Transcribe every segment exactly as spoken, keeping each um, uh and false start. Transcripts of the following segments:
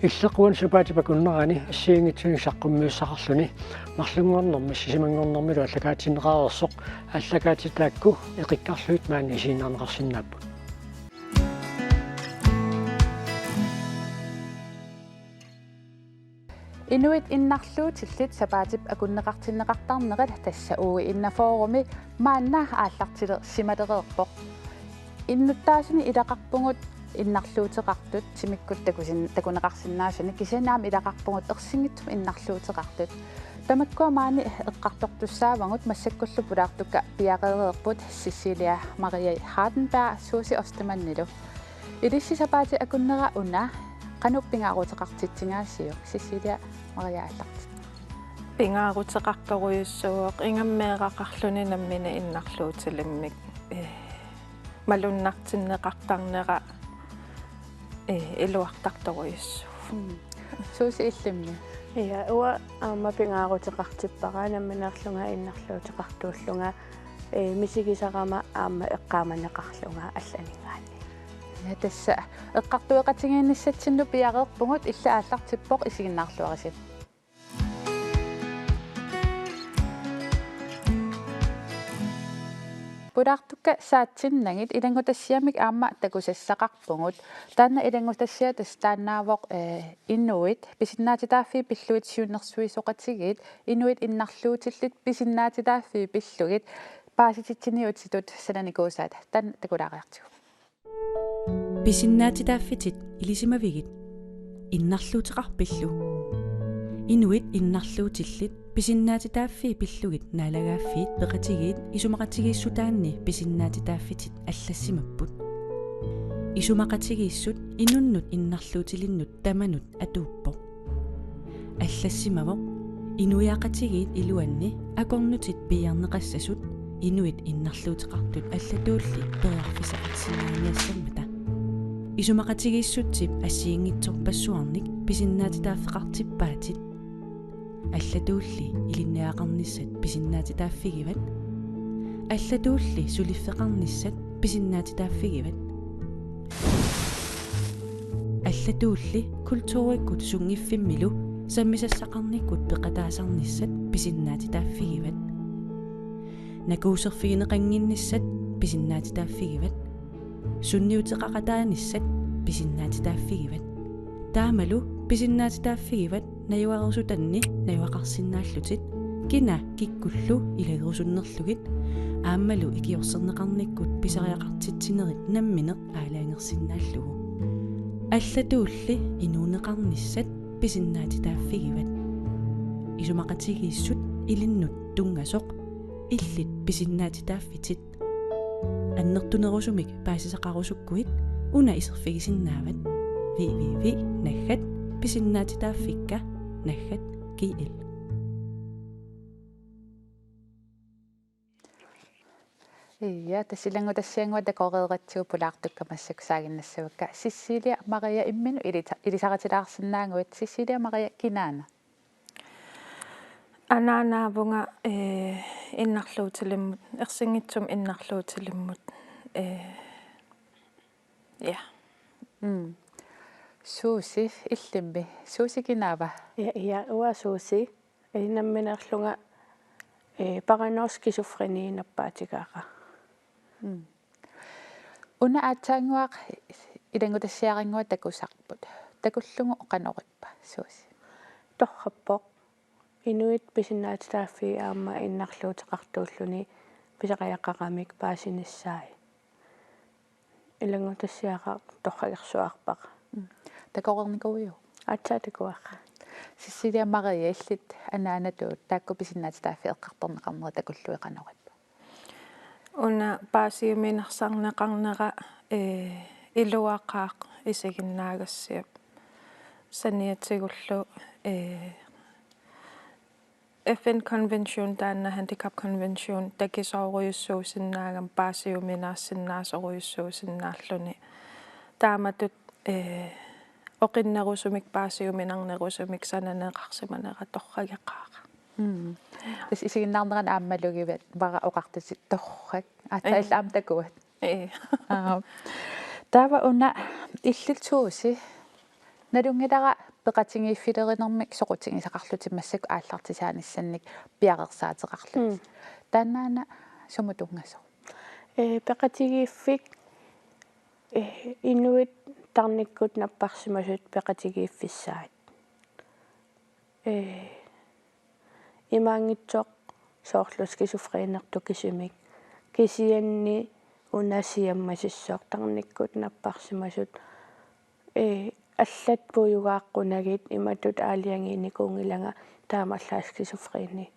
Illit uani sapaatip akunnerani assigiinngitsunik saqqummiussaqarluni marlunngornermi sisamanngornermilu aallakaatinneqareersoq aallakaatitaakku eqikkarlugit maani isiginnaarneqarsinnaapput. Inuit innarluutillit sapaatip akunneqartinneqartarnerat tassa uge enogfyrremi maanna aallartilersimalereerpoq. Innuttaasunik ilaqarpugut innarluuteqartut timikkut takusin-, takuneqarsinnaasunik kisianni aamma ilaqarpugut ersinngitsumik innarluuteqartut. Tamakkua maani eqqartortussaavagut massakkullu pulaartukka piareereerput Cecilia Maria Hardenberg Susie Ostermannilu. Ilissi sapaatip akunnera una qanoq pingaaruteqartitsigaasiuk Cecilia Maria aallartit? Pingaaruteqartorujussuuvoq ingammik meeraqarluni nammineq innarluutilimmik, eh, malunnartinneqartarnera, eh, iluartartorujussuuvoq. Mm. Susie illimmi? Ja, uanga aamma pingaaruteqartippara nammineerlunga innarluuteqartuullunga, eh, misigisarama aamma eqqaamaneqarlunga allaninngaanniit. Ja, tassa eqqartueqatigiinnissatsinnut piareerpugut, illit aallartippoq, isiginnaarluarisi. Pulaartukka saatsinnagit ilanngutassiamik aamma takusassaqarpugut. Taanna ilanngutassiaq tassa taannaavoq, eh, inuit pisinnaatitaaffii pillugit siunnersuisoqatigiit, inuit innarluutillit pisinnaatitaaffii pillugit paasititsiniutitut sananikuusaat. Taanna takulaariartigu. Pisinnaatitaaffitit ilisimavigit? Innarluuteqarpillu? Inuit innarluutillit pisinnaatitaaffii pillugit Naalagaaffiit Peqatigiit isumaqatigiissutaanni pisinnaatitaaffitit allassimapput. Isumaqatigiissut inunnut innarluutilinnut tamanut atuuppoq. Allassimavoq inuiaqatigiit iluanni akornutit piiarneqassasut inuit innarluuteqartut allatulli periarfissaqarsinnaaniassammata. Isumaqatigiissutsip assigiinngitsorpassuarnik pisinnaatitaaffeqartippaatit. Allatulli ilinniagaqarnissat pisinnaatitaaffigivat. Allatulli suliffeqarnissat pisinnaatitaaffigivat. Allatulli kulturikkut sunngiffimmilu sammisassaqarnikkut peqataasarnissat pisinnaatitaaffigivat. Nakuuserfigineqannginnissat pisinnaatitaaffigivat. Sunniuteqaqataanissat pisinnaatitaaffigivat. Taamalu pisinnaatitaaffigivat najugarerusutanni najugaqarsinnaallutit, kina kikkullu ilagerusunnerlugit, aammalu ikiorserneqarnikkut pisariaqartitsinerit nammineq aalajangersinnaallugu. Allatulli inuuneqarnissat pisinnaatitaaffigivat. Isumaqatigiissut ilinnut tunngasoq, illit pisinnaatitaaffitit. Annertunerusumik paasisaqarusukkuit una iserfigisinnaavat: www naggat pisinnaatitaaffikka naggat gl. Ja, tassa ilanngutassiannguaq takoreeratsigu pulaartukka massakkut saaginnassavakka. Cecilia Maria, imminut ilita-, ilisaritilaarsinnaaguit. Cecilia Maria, kinaana? Anaanaavunga, eh, innarluutilimmut, ersinngitsumik innarluutilimmut, eh, ja. Mm. Susie, illimmi? Susie kinaava? Ja, ja, uanga Susie. Eh, nammineerlunga, eh, paranoid skizofreni nappaatigaara. Mm. Una aatsaannguaq ilanngutassiarannguaq takusarput. Takullugu qanorippa, Susie? Torrappoq. Inuit pisinnaatitaaffii aamma innarluuteqartuulluni pisariaqaramik paasinissaat. Ilanngutassiaq torragersuarpara. Mm. Takoreernikuuiuk? Aatsaat takuara. Cecilia Maria, illit anaanatut taakku pisinnaatitaaffii eqqartorneqarnerat takullugit qanorippa? Una paasiuminarsarneqarnera, eh, iluaqaaq isiginnaagassiap. Saniatigullu, eh, F N Convention taanna Handicap Convention takisoorujussuusinnaagami paasiuminaassinnaasorujussuusinnaalluni. Taamatut, eh, oqinnerusumik paasiuminarnerusumik sananeqarsimanera torrageqaara. Mm. Tassa isiginnaarnerani aamma malugivara oqartutit torrak. Aatsaat, eh, illit aamma takuat. Eh. Aa. Taava una illit Susie Nalunngilara peqatigiiffilerinermik soqutigisaqarlutit massakkut aallartisaanissannik piareersaateqarlutit. Mm. Taannaana sumut tunngasoq? Ee, peqatigiiffik, ee, inuit tarnikkut napparsimasut peqatigiiffissaat. Ee, imaanngitsoq soorlu skizofrenertut kisimik. Kisianni una siammasissooq tarnikkut napparsimasut. Ee, allat puigugaaqqunagit imatut aalajangiinikuunngilanga taamaallaat skizofreni.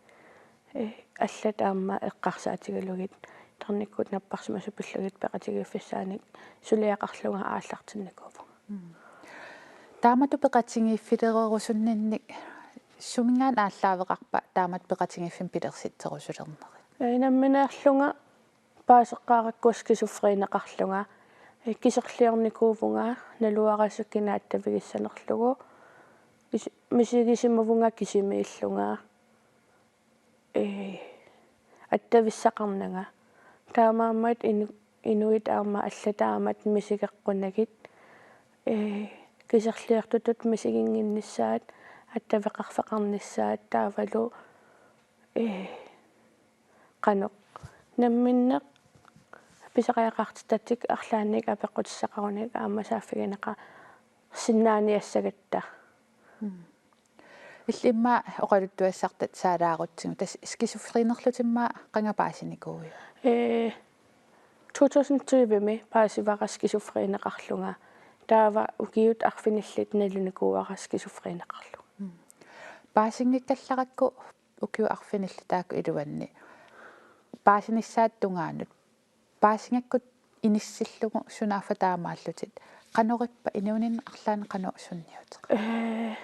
Ee, allat aamma eqqarsaatigalugit tarnikkut napparsimasut pillugit peqatigiiffissaanik suliaqarlunga aallartinnikuuvunga. Mm. Taamatut peqatigiiffilereerusunninni suminngaanniit aallaaveqarpa taamatut peqatigiiffimmi pilersitserusulernerit? Ee, nammineerlunga paaseqqaarakku skizofreneqarlunga, ee, kiserliornikuuvunga naluarasukkinik attavigissanerlugu. Is-, misigisimavunga kisimiillunga, ee, attavissaqarnanga. Taamaammat inu-, inuit aamma allat taamatut misigeqqunagit, ee, kiserliortutut misiginnginnissaat, attaveqarfeqarnissaat taavalu, ee, qanoq. Namminneq pisariaqartitatik arlaannik apeqqutissaqarunik aamma saaffigineqarsinnaaniassagatta. Mm. Illit immaqa oqaluttuassartat saalaarutsigu. Tassa skizofrenerlutit immaqa qanga paasinikuuiuk? Ee, to tusind tyve-mi paasivara skizofreneqarlunga. Taava ukiut arfinillit nalunikuuara skizofreneqarlunga. Mm. Paasinngikkallarakku ukiut arfinillit taakku iluanni paasinissaata tungaanut. Paasigakkit inissillugu sunaaffa taamaallutit. Qanorippa inuuninni arlaanni qanoq sunniuteqarpa? Ee,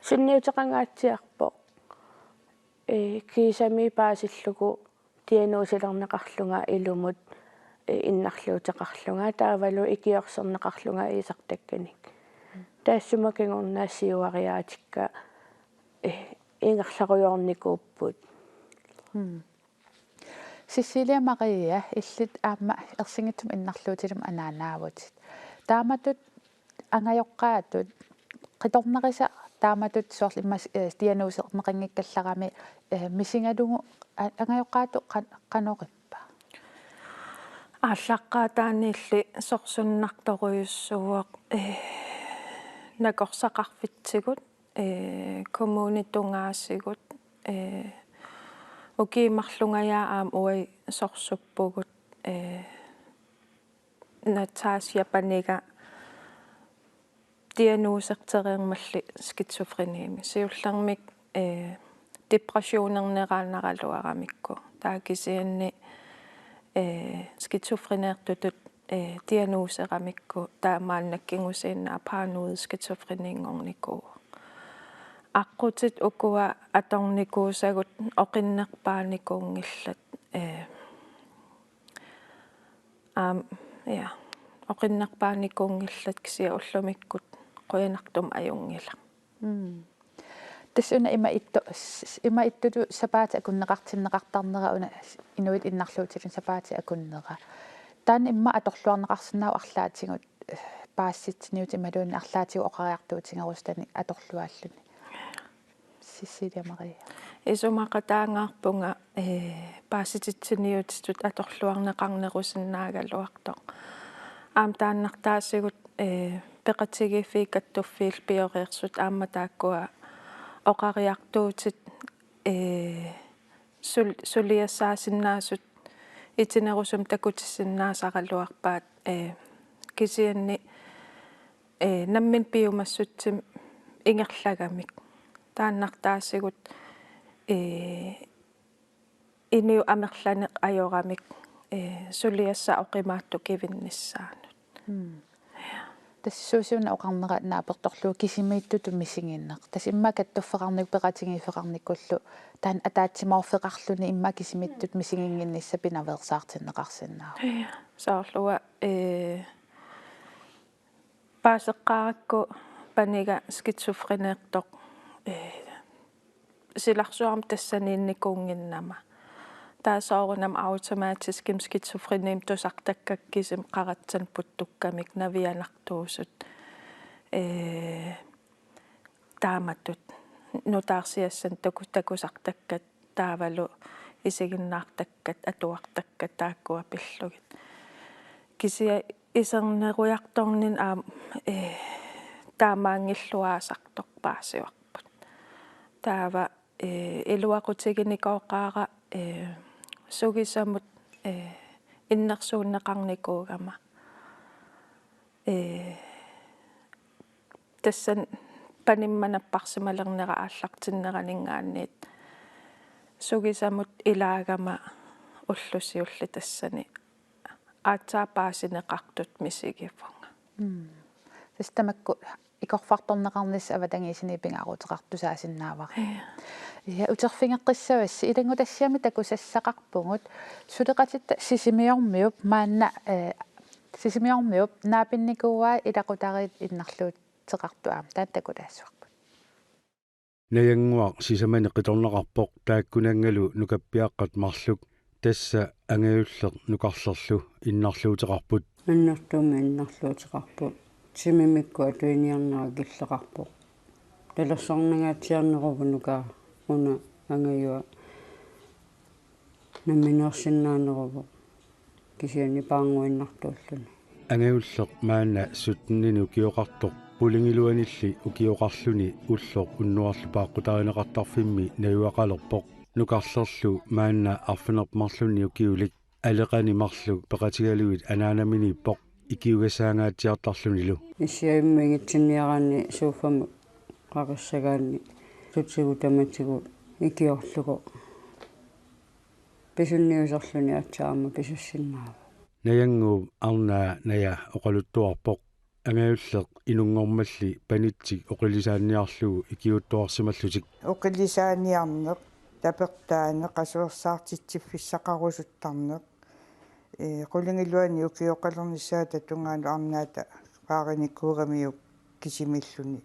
sunniuteqangaatsiarpoq. Ee, kiisami paasillugu diagnoselerneqarlunga ilumut, ee, innarluuteqarlunga taavalu ikiorserneqarlunga iisartakkanik. Taassuma kingorna siuariaatikka, ee, ingerlarujoornikuupput. Mm. Cecilia Maria, illit aamma ersinngitsumik innarluutilimmi anaanaavutit. Taamatut angajoqqaatut qitornarisa taamatut soorlu immaqa, eh, diagnoseqanngikkallarami, eh, misigalugu a-, angajoqqaatut qan-, qanorippa? Aallaqqaataaniilli sorsunnartorujussuuvoq, eh, nakorsaqarfitsigut, eh, kommunit tungaasigut, eh, ukiut marlungajaat aamma uagut sorsuppugut, eh, Natasha paniga diagnosertereermalli skizofrenimi. Siullermik, eh, depressionerneraannaraluaramikku. Taava kisianni, eh, skizofrenertutut, eh, diagnoseramikku taamaannak kingusinnaasut paranoid skizofreniinngornikuuvoq. Aqqutit ukua atornikuusagut oqinnerpaanikuunngillat, eh, Aam, ja. Oqinnerpaanikuunngillat kisianni ullumikkut qujanartumik ajunngilaq. Mm. Tassa una ima ittu-, s-, ima ittutut sapaatit akunneqartinneqartarnera una inuit innarluutillutik sapaatit akunnera. Taanna immaqa atorluarneqarsinnaavoq arlaatigut, eh, paasitsiniutit imaluunniit arlaatigut oqariartuutigerusutanik atorluaalluni. Cecilia Maria. Isumaqataangaarpunga, eh, paasititsiniutitut atorluarneqarnerusinnaagaluartoq. Aamma taannartaasigut, eh, peqatigiiffiit kattuffiillu pioreersut aamma taakkua oqariartuutit, eh, sul-, suliassaasinnaasut itinerusumik takutissinnaasaraluarpaat, eh, kisianni, eh, nammineq piumassutsimik ingerlagamik. Taannartaasigut, eh, inuup amerlaneq ajoramik, eh, suliassaq oqimaatsut kivinnissaanut. Mm. Tassa suusuuna oqarnera naapertorlugu kisimiittutut misigineq. Tassa immaqa kattuffeqarnikkut peqatigiiffeqarnikkullu taanna ataatsimoorfeqarluni immaqa kisimiittutut misiginnginnissaq pinaveersaartinneqarsinnaavoq. Ja, soorlu uanga, eh, paaseqqaarakku paniga skizofrenertoq, eh, silarsuarmi tassaniinnikuunnginnama. Taava soorunami automatiskimik skizofrenimik tusartakkakka kisimik qaratsanik puttukkamik navianartuusut. Ee, taamatut nutaarsiassanik taku-, takusartakkat taavalu isiginnaartakkat, atuartakkat taakkua pillugit. Kisianni isernerujartornini aamma, ee, taamaanngilluinnartartoq paasivarput. Taava, ee, iluaqutiginikuuara, ee, sugisamut, ee, innersuunneqarnikuugama. Ee, tassani panimma napparsimalernera aallartinneraninngaanniit sugisamut ilaagama ulloq siulleq tassani aatsaat paasineqartut misigivunga. Mm. Tassa tamakku ikorfartorneqarnissaq avatangiisiniit pingaaruteqartussaasinnaavara. Ja. Ja, uterfigeqqissavassi ilanngutassiami takusassaqarpugut suleqatitta Sisimiormiup maanna, ee, Sisimiormiup naapinnikuuaa ilaqutariit innarluuteqartut aamma taanna takulaassavarput. Najannguaq sisamani qitornaqarpoq taakkunanngalu nukappiaqqat marluk, tassa Angajulleq Nukarlerlu innarluuteqarput. Annertuumik innarluuteqarpoq. Timimikkut atuiniarnera killeqarpoq. Talersornangaatsiarneruvoq nukaa una Angajua. Nammineersinnaaneruvoq kisianni paarnguinnartuulluni. Angajulleq maanna syttenini ukioqartoq, Qulingiluanilli ukioqarluni ulloq unnuarlu paaqqutarineqartarfimmi najugaqalerpoq. Nukarlerlu maanna arfineq-marlunni ukiulik, aleqani marluk peqatigalugit anaanaminiippoq ikiugassaangaatsiartarlunilu. Issiavimmi igitsinniaraanni sofamut qaqissagaanni tutigut tamatigut ikiorlugu pisunniuserluni aatsaat aamma pisussinnaavoq. Najannguup arnaa Naja oqaluttuarpoq. Angajulleq inunngormalli panitsik oqilisaanniarlugu ikiuuttuarsimallutik. Oqilisaaniarneq, tapertaaneq, qasuersaartitsiffissaqarusuttarneq, ee, Qulingiluani ukioqalernissaata tungaanut arnaata paarinikuugamiuk kisimiilluni.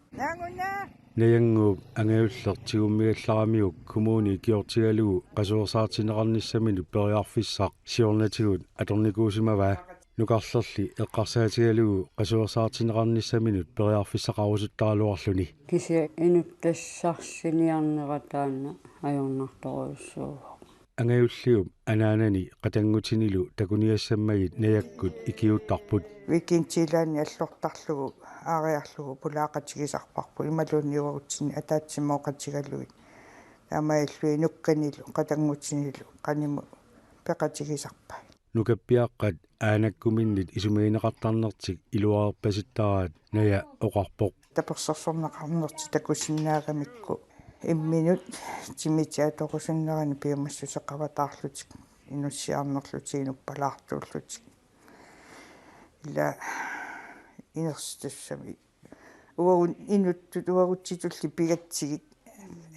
Najannguup Angajulleq tigummigallaramiuk kommuni ikiortigalugu qasuersaartinneqarnissaminut periarfissaq siornatigut atornikuusimavaa. Nukarlerli eqqarsaatigalugu qasuersaartinneqarnissaminut periarfissaqarusuttaraluarluni. Kisianni inuttassarsiorniarnera taanna ajornartorujussuuvoq. Angajulliup anaanani qatanngutinilu takuniassammagit Najakkut ikiuuttarput. Weekendilaanni allortarlugu aariarlugu pulaaqatigisarparput imaluunniit uagutsinni ataatsimooqatigalugit. Taamaalilluni nukkanilu qatanngutinilu qanimut peqatigisarpai. Nukappiaqqat aanakkuminnit isumagineqartarnertik iluarerpasittaraat Naja oqarpoq. Tapersersorneqarnertik takusinnaagamikku imminut timitit atorusunneranni piumassuseqavataarlutik, inussiarnerlutik, inuppalaartuullutik. Ila inersitassamik. Uagut inuttut uagutsitulli pigatsigit,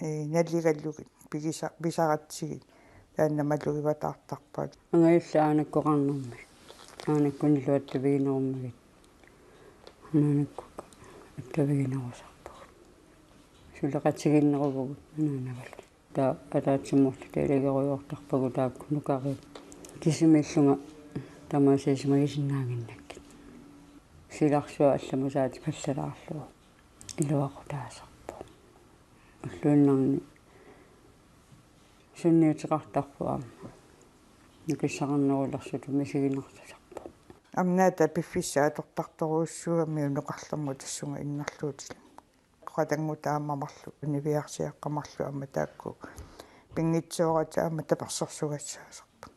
ee, naligalugit, pigisa-, pisaratsigit, taanna malugivataartarpaat. Angajulleq aanakkoqarnermik. Aanakkunilu attaviginerummagit. Anaanakkukka attaviginerusarpagut. Suleqatigiinneruvugut anaanagalu. Taava ataatsimoorluta ilagerujoortarpagut taakku nukariit. Kisimiillunga tamaasa isumagisinnaannginnakkit. Silarsuaq allamut saatifallalaarlugu iluaqutaasarpoq. Ulluinnarni sunniuteqartarpoq aamma. Nukissaqarnerulersutut misiginartusarpoq. Arnaata piffissaq atortartorujussuugamiuk nukarlermut tassunga innarluutillit. Qatanngutaat aamma marluk, niviarsiaqqat marluk aamma taakku pinngitsooratik aamma tapersersugassaasarput.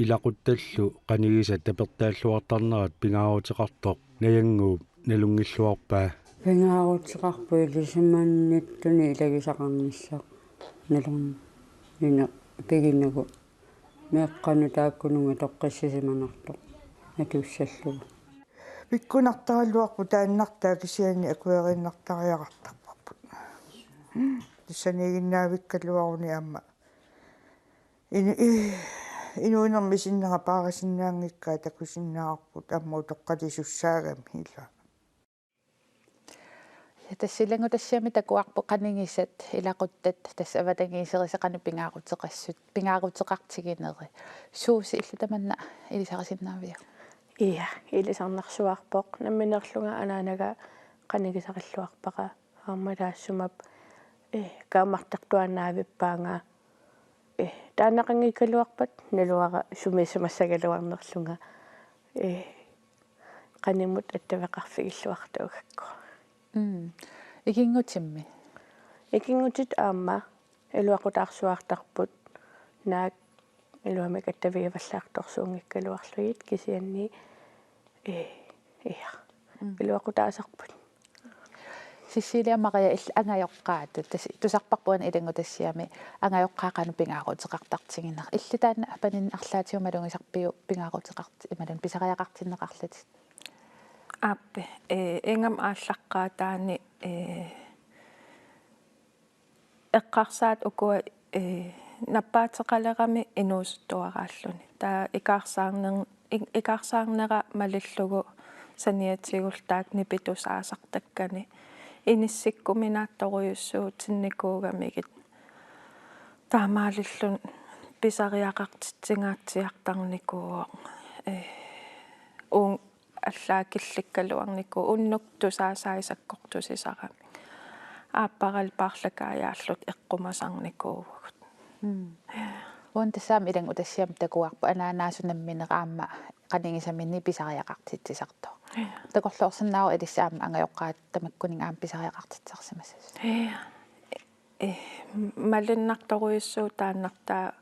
Ilaquttallu qanigisat tapertaalluartarnerat pingaaruteqartoq Najannguup nalunngilluarpaa. Pingaaruteqarpoq ilisimannittuni ilagisaqarnissaq nalornineq piginagu. Meeqqanut taakkununnga toqqissisimanartoq atussallugu. Pikkunartaraluarput taannartaa kisianni akueriinnartariaqartarparput. Tassaniiginnaavikkaluaruni aamma. Inu-, i-, inuunermi sinnera paarisinnaanngikkaa takusinnaavarput aamma utoqqalisussaagami ila. Ja tassa ilanngutassiami takuarput qanigisat ilaquttat tassa avatangiiserisat qanoq pingaaruteqassut, pingaaruteqartigineri. Suusi, illit tamanna ilisarisinnaaviuk? Ja, ilisarnarsuarpoq. Nammineerlunga anaanaga qanigisaqalluarpara aamma taassuma, eh, kaammartartuaannavippaanga, eh, taannaqanngikkaluarpat naluara sumiissimassagaluarnerlunga, eh, qanimut attaveqarfigilluartuugakku. Mm. Ikinngutimmi? Ikinngutit aamma iluaqutaarsuartarput, naak iluamik attavigivallaartorsuunngikkaluarlugit kisianni, eh, ja. Mm. Iluaqutaasarput. Cecilia Maria, illit angajoqqaatut, tassa tusarparput una ilanngutassiami angajoqqaat qanoq pingaaruteqartartiginerat. Illit taanna paninneq arlaatigut malugisarpiuk pingaaruteqart-, imaluunniit pisariaqartinneqarlutit? Aappi, eh, ingammik aallaqqaataani, eh, eqqarsaat ukua, eh, nappaateqalerami inuusuttuaraalluni. Taava ikaarsaarner-, ik-, ikaarsaarnera malillugu saniatigullu taakku nipitusaasartakkani inissikkuminaattorujussuutinnikuugamigit. Taamaalilluni pisariaqartitsinngaatsiartarnikuuvoq, eh, uunga allaat killikkaluarnikuuvoq, unnuk tusaasai sakkortusisarami. Aapparallu paarlakaajaalluta eqqumasarnikuuvugut. Mm. Uani tassami ilanngutassiami takuarput anaanaasut nammineq aamma qanigisaminnik pisariaqartitsisartoq. Ja. Takorloorsinnaavoq ilissi aamma angajoqqaat tamakkuninnga aamma pisariaqartitsisarsimassasoq. Ja. Eh, malunnartorujussuuvoq taannartaa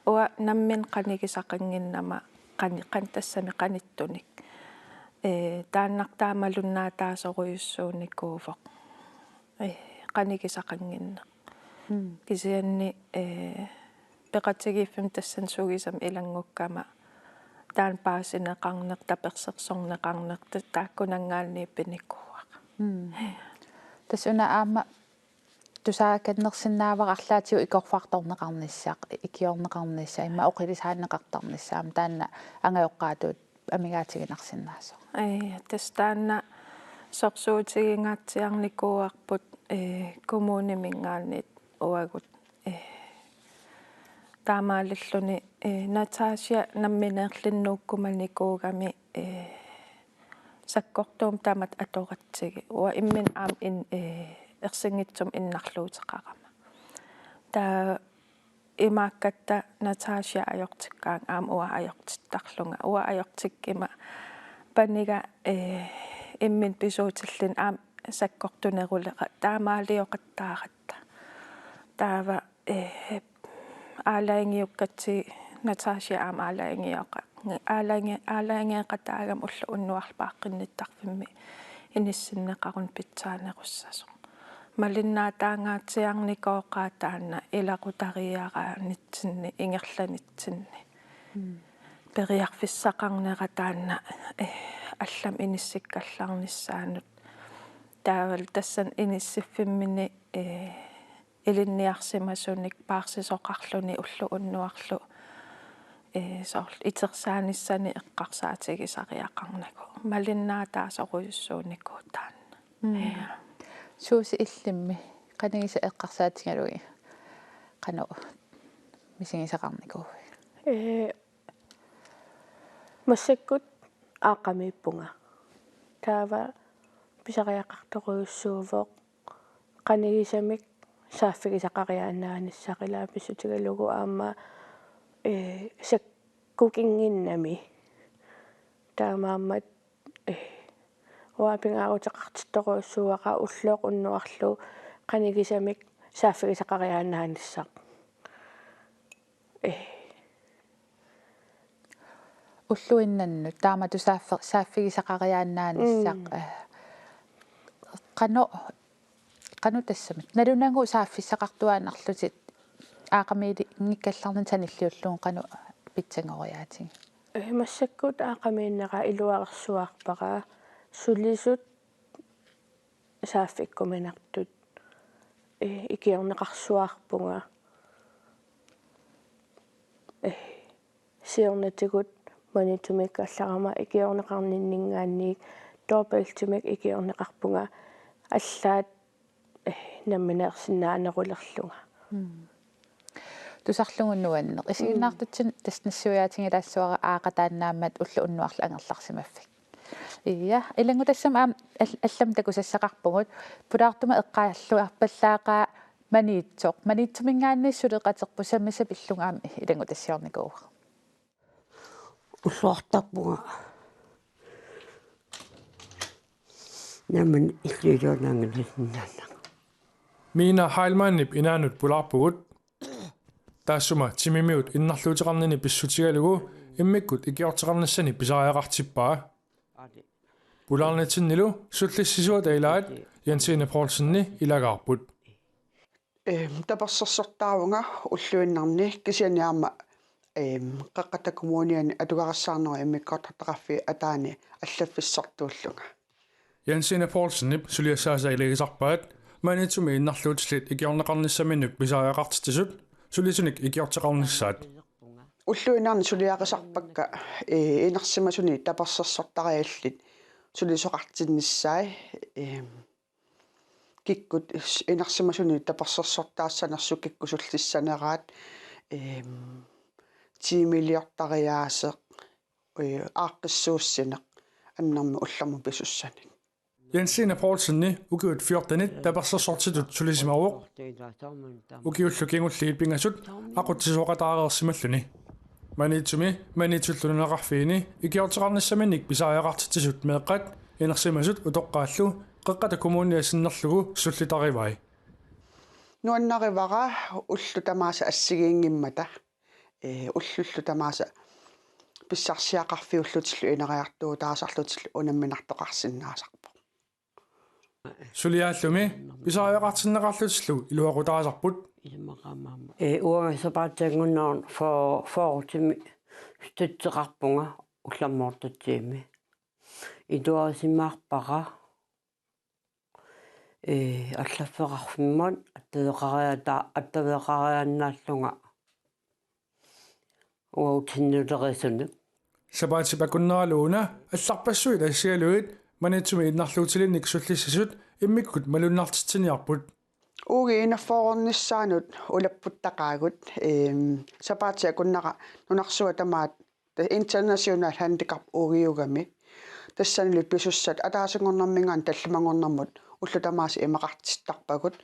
uanga nammineq qanigisaqannginnama qani-, qan-, tassami qanittunik. Eh, taannartaa malunnaataasorujussuunikuuvoq, eh, qanigisaqannginneq. Mm. Kisianni, eh, peqatigiiffimmi tassani sugisami ilanngukkama taanna paasineqarneq, tapersersorneqarneq, ta-, taakkunanngaanniit pinikuuara. Mm. Tassa una aamma tusaakannersinnaavara arlaatigut ikorfartorneqarnissaq, ikiorneqarnissaq, immaqa oqilisaanneqartarnissaq, aamma taanna angajoqqaatut amigaatiginarsinnaasoq. Ai, tassa taanna sorsuutigingaatsiarnikuuarput, eh, kommuniminngaanniit uagut, eh, taamaalilluni, eh, Natasha nammineerlunga nuukkumanikuugami, eh, sakkortuumik tamatta atoratsigit. Uanga imminut aamma in-, eh, ersinngitsumik innarluuteqarama. Taava imaakkatta Natasha ajortikkaangat aamma uanga ajortittarlunga. Uanga ajortikkuma paniga, eh, imminut pisuutilluni aamma sakkortunerulera taamaalioqattaaratta. Taava, eh, aalajangiukkatsigit Natasha aamma aalajangioqa-, aalajangi-, aalajangeeqataagami ulloq unnuarlu paaqqinnittarfimmi inissinneqaruni pitsaanerussasoq. Malunnaataangaatsiarnikooqaat taanna ilaqutariiaanitsinni, ingerlanitsinni. Mm. Periarfissaqarnera taanna, eh, allamik inissikkallarnissaanut. Taavalu tassani inissiffimminni, eh, ilinniarsimasunik paarsisoqarluni ulloq unnuarlu, eh, soorlu itersaanissani eqqarsaatigisariaqarnagu. Malunnaataasorujussuunikuuvoq taanna. Mm. Ja. Suusi, illimmi qanigisat eqqarsaatigalugit qanoq misigisaqarnikuuit? Eh, massakkut aaqqamiippunga. Taava pisariaqartorujussuuvoq qanigisamik saaffigisaqariaannaanissaq, ilaa pissutigalugu aamma, eh, sakkukinnginnami. Taamaammat, eh, uanga pingaaruteqartittorujussuuara ulloq unnuarlu qanigisamik saaffigisaqariaannaanissaq. Eh. Ulluinnannut taamatut saaffe-, saaffigisaqariaannaanissaq, mm, eh, qanoq, qanoq tassami. Nalunagu saaffissaqartuaannarlutit aaqqamiilinngikkallarnit sanilliullugu qanoq pitsanngoriaatigit? Eh, massakkut aaqqamiinnera iluarersuarpara, sulisut saaffikkuminartut, eh, ikiorneqarsuarpunga. Eh, siornatigut Maniitsumik allarama ikiorneqarninninngaanniit dobbeltimik ikiorneqarpunga, allaat, eh, nammineersinnaanerulerlunga. Mm. Tusarlugu nuanneq. Isiginnaartitsinni tassa nassuiaatigilaassavara aaqqataannaammat ulloq unnuarlu angerlarsimaffik. Ja, ilanngutassiami aamma al-, allamik takusassaqarpugut. Pulaartumik eqqaalluarpallaaqaaq Maniitsoq. Maniitsuminngaanniit suleqaterput, sammisat pillugu aamma ilanngutassiornikuuara. Ulluartarpunga. Naamik illuiluanaanngilaq. Mina Heilmannip inaanut pulaarpugut. Taassuma timimiut innarluuteqarnini pissutigalugu immikkut ikiorteqarnissani pisariaqartippaa. Pulaarnitsinnilu sullissisuata ilaat Jensine Poulsenip ilagaarput. Ehm, tapersersortaavunga ulluinnarni kisianni aamma, ehm, Qeqqata Kommuniani atugarissaarnerup immikkoortortaqarfiup ataani allaffissortuullunga. Jensine Poulsenip suliassaasa ilagisarpaat Maniitsumi innarluutillit ikiorneqarnissaminnut pisariaqartitsisut sulisunik ikiorteqarnissaat. Ulluinnarni suliarisarpakka, eh, inersimasuni tapersersortariallit sulisoqartinnissaat, ehm, kikkut s-, inersimasuni tapersersortaassanersut, kikkut sullissaneraat, ehm, tiimiliortariaaseq, eh, aaqqissuussineq annermik ullormut pisussanik. Jensine Poulsenip ukiut fjortenit tapersersortitut sulisimavoq. Ukiullu kingulliit pingasut aqutsisooqataareersimalluni. Maniitsumi Maniitsullu nunaqarfiini ikiorteqarnissaminnik pisariaqartitsisut meeqqat inersimasut utoqqaallu Qeqqata Kommunia sinnerlugu sullitarivai. Nuannarivara ullut tamaasa assigiinngimmata, eh, ullullu tamaasa pissarsiaqarfiullutillu ineriartuutaasarlutillu unamminartoqarsinnaasarpoq. Suliaallumi pisariaqartinneqarlutillu iluaqutaasarput. Ee, uanga sapaatip akunnerani for-, fyrre timer støtteqarpunga ullormut tatsimi. Ituarisimaarpara, ee, allaffeqarfimmat attaveqariata-, attaveqariaannaallunga uagut sinnulerisunik. Sapaatip akunneraluuna allarpassuit assigalugit Maniitsumi innarluutilinnik sullissisut immikkut malunnartitsiniarput. Uagut enogfyrrenissaanut ulapputtaqaagut, ehm, sapaatip akunnera nunarsuaq tamaat, ta-, International Handicap Ukiugami. Tassanilu pisussat ataasinngornerminngaanniit tallimanngornermut ullut tamaasa imaqartittarpagut.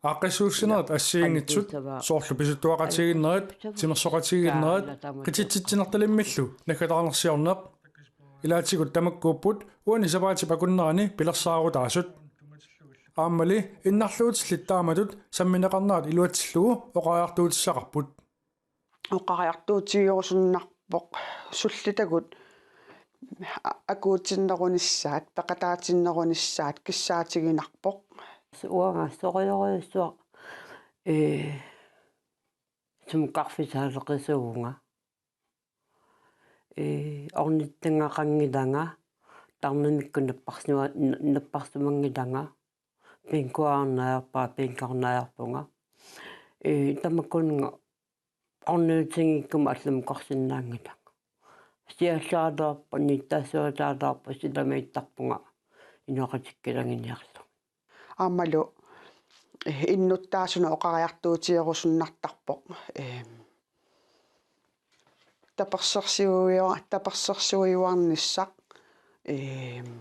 Aaqqissuussinerit assigiinngitsut, soorlu pisuttuaqatigiinnerit, timersoqatigiinnerit, qititsitsinertalimmillu naggataarnersiorneq. Ilaatigut tamakkuupput uani sapaatip akunnerani pilersaarutaasut. Aammali innarluutillit taamatut sammineqarnerat iluatsillugu oqariartuutissaqarput. Oqariartuutigerusunnarpoq sullitagut a-, akuutinnerunissaat, peqataatinnerunissaat kissaatiginarpoq. Uanga sorujorujussuaq, ee, sumukkarfisaaleqisuvunga. Ee, ornittagaqanngilanga, tarnimikkut napparsima-, n-, napparsimanngilanga, bænkuarnaajarpunga, bænkarnaajarpunga. Ee, tamakkununnga orniutinngikkuma allamukarsinnaanngilanga. Siallaalaarpa, nittaasualaalaarpa, silamiittarpunga inoqatikkilanginiarlunga. Aammalu, eh, innuttaasunut oqariartuutigerusunnartarpoq. Ehm, tapersersuiua-, tapersersuiuarnissaq, ehm,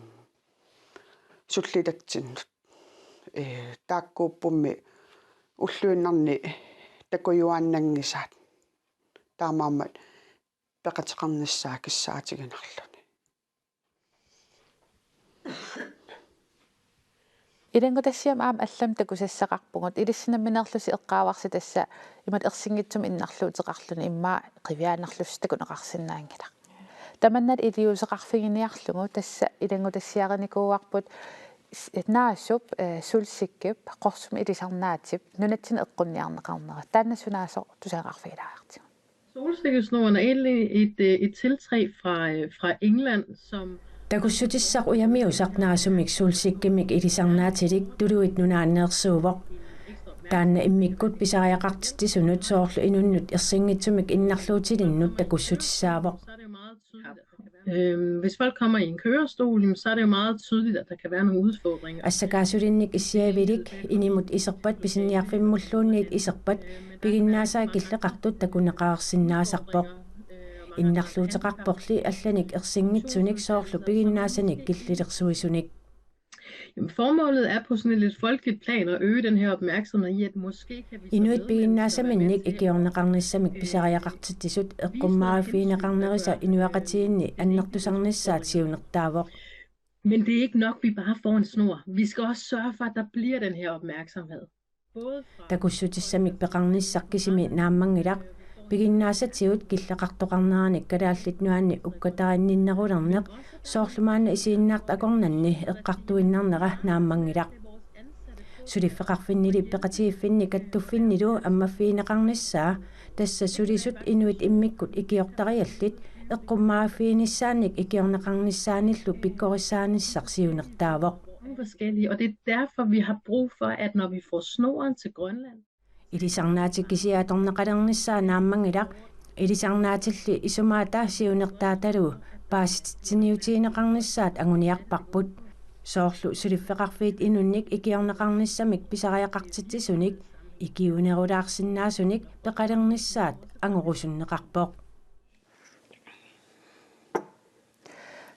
sullitatsinnut. Eh, taakkuuppummi ulluinnarni takujuaannanngisaat. Taamaammat peqateqarnissaa kissaatiginarluni. Ilanngutassiami aamma allamik takusassaqarpugut, ilissi nammineerlusi eqqaavarsi tassa imatut ersinngitsumik innarluuteqarluni immaqa qiviaannarlusi takuneqarsinnaanngilaq. Tamanna iliuuseqarfiginiarlugu tassa ilanngutassiarinikuuarput s-, Naasup, eh, Sulsikkip Qorsumik ilisarnaatip nunatsinni eqqunniarneqarnera. Taanna sunaasoq tusagaqarfigilaagartigu. Solsikkesnoren er egentlig et, øh, et tiltag fra, øh, fra England, som Takussutissaq ujamiusaq Naasumik Sulsikkimik ilisarnaatilik Tuluit Nunaanneersuuvoq. Taanna immikkut pisariaqartitsisunut soorlu inunnut ersinngitsumik innarluutilinnut takussutissaavoq. Øhm, hvis folk kommer i en kørestol, jamen, så er det jo meget tydeligt, at der kan være nogle udfordringer. Assakaasulinnik issiavilik inimut iserpat pisiniarfimmulluunniit iserpat piginnaasaa killeqartut takuneqarsinnaasarpoq. Innarluuteqarporli allanik ersinngitsunik soorlu piginnaasanik killilersuisunik. Jamen, formålet er på sådan et lidt folkeligt plan at øge den her opmærksomhed i, at måske kan vi som Inuit medmennesker være med piginnaasaminnik til at ikiorneqarnissamik pisariaqartitsisut eqqummaariffigineqarnerisa inuiaqatigiinni annertusarnissaat siunertaavoq. Men det er ikke nok, vi bare får en snor. Vi skal også sørge for, at der bliver den her opmærksomhed. Både fra Takussutissamik peqarnissaq kisimi naammanngilaq, piginnaasatigut killeqartoqarneranik Kalaallit Nunaanni ukkatarinninnerulerneq, soorlu maanna isiginnaartut akornanni eqqartuinnarnera naammanngilaq. Suliffeqarfinnili peqatigiiffinni kattuffinnilu ammaffigineqarnissaa, tassa sulisut inuit immikkut ikiortariallit eqqummaariffiginissaannik ikiorneqarnissaannillu pikkorissaanissaq siunertaavoq. Mange forskellige, og det er derfor, vi har brug for, at når vi får snoren til Grønland, Ilisarnaatit kisiat atorneqalernissaat naammanngilaq, ilisarnaatilli isumaata siunertaatalu paasititsiniutigineqarnissaat anguniarparput. Soorlu suliffeqarfiit inunnik ikiorneqarnissamik pisariaqartitsisunik ikiunerulaarsinnaasunik peqalernissaat angorusunneqarpoq.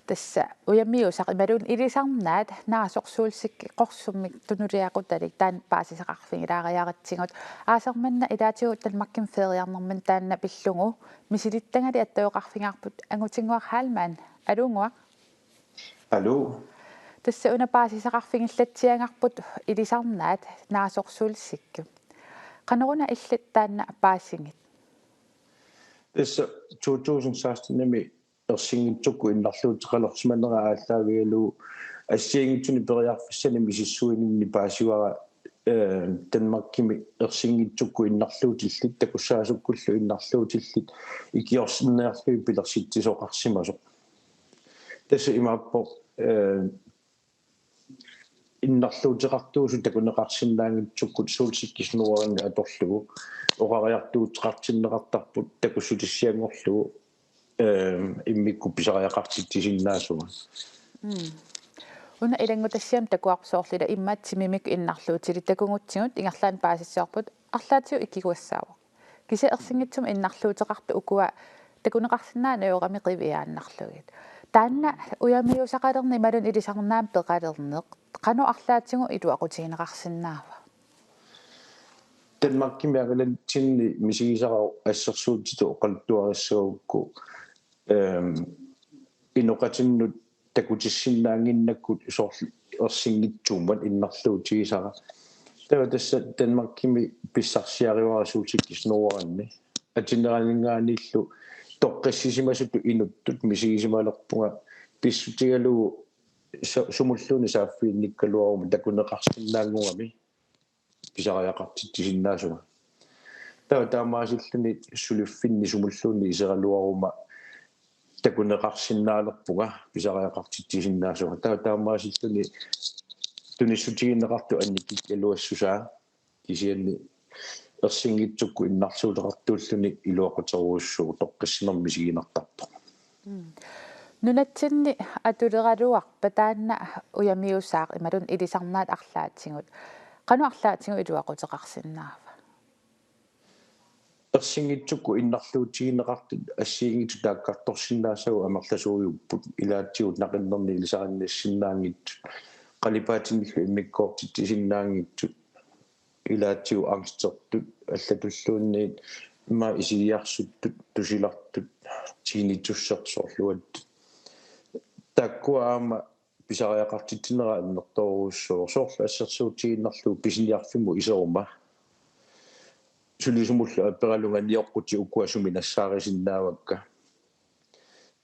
Tassa ujamiusaq imaluunniit ilisarnaat naasorsuullutik qorsummik tunuliaqutalik taanna paasisaqarfigilaariaratsigu. Aasaq manna ilaatigut Danmarkimi feriarnermini taanna pillugu misilittagali attaveqarfigaarput Angutinnguaq Heilmann. Aluunnguaq. Aluu. Tassa una paasisaqarfigillatsiagarput ilisarnaat naasorsuullutik. Qanoruna illit taanna paasigit? Tassa to tusind seksten-imi ersinngitsukkut innarluuteqalersimanera aallaavigalugu assigiinngitsunik periarfissanik misissuininni paasivara, eh, Danmarkimi ersinngitsukkut innarluutillit, takussaasukkullu innarluutillit ikiorsinnarlugit pilersitsisoqarsimasoq. Tassa imaappoq, eh, innarluuteqartuusut takuneqarsinnaanngitsukkut suulsikkisnuarinni atorlugu oqariartuuteqartinneqartarput takussutissianngorlugu, eh, immikkut pisariaqartitsisinnaasunga. Una ilanngutassiami takuarput soorlu ila immaqa timimikkut innarluutilik takugutsigu ingerlaannaq paasissavarput arlaatigut ikiguassaavoq. Kisianni ersinngitsumik innarluuteqartut ukua takuneqarsinnaanngillat qiviaannarlugit. Taanna ujamiusaqalerneq imaluunniit ilisarnaamik peqalerneq qanoq arlaatigut iluaqutigineqarsinnaava? Danmarkimi angalatsinni misigisara assersuutitut oqaluttuarissagukku, ehm, inoqatinnut takutissinnaannginnakkut soorlu ersinngitsuummat innarluutigisara. Taava tassa Danmarkimi pissarsiarivara suulsikkisnuarinni. Atineraninngaanniillu toqqissisimasutut inuttut misigisimalerpunga pissutigalugu su-, sumulluunniit saaffiginnikkaluaruma takuneqarsinnaanngugami pisariaqartitsisinnaasunga. Taava taamaasilluni suliffinni sumulluunniit iseraluaruma takuneqarsinnaalerpunga pisariaqartitsisinnaasunga. Taava taamaasilluni tunissutigineqartut annikikkaluassusaa kisianni ersinngitsukkut innarluuteqartuulluni iluaquterujussuuvoq toqqissinermik misiginartarpoq. Nunatsinni atuleraluarpa taanna ujamiusaaq imaluunniit ilisarnaat arlaatigut? Qanoq arlaatigut iluaquteqarsinnaava? Ersinngitsukkut innarluutigineqartut assigiinngitsut taakkartorsinnaasavut amerlasuujupput, ilaatigut naqinnernik ilisarinnissinnaanngitsut, qalipaatinillu immikkoortitsisinnaanngitsut, ilaatigut angstertut allatulluunniit, immaqa isigiarsuttut, tusilartut, tinnitussersorluat. Taakkua aamma pisariaqartitsinerat annertoorujussuuvoq, soorlu assersuutigiinnarlugu pisiniarfimmut iseruma. Sulisumullu aperalunga nioqqutit ukua sumi nassaarisinnaavakka.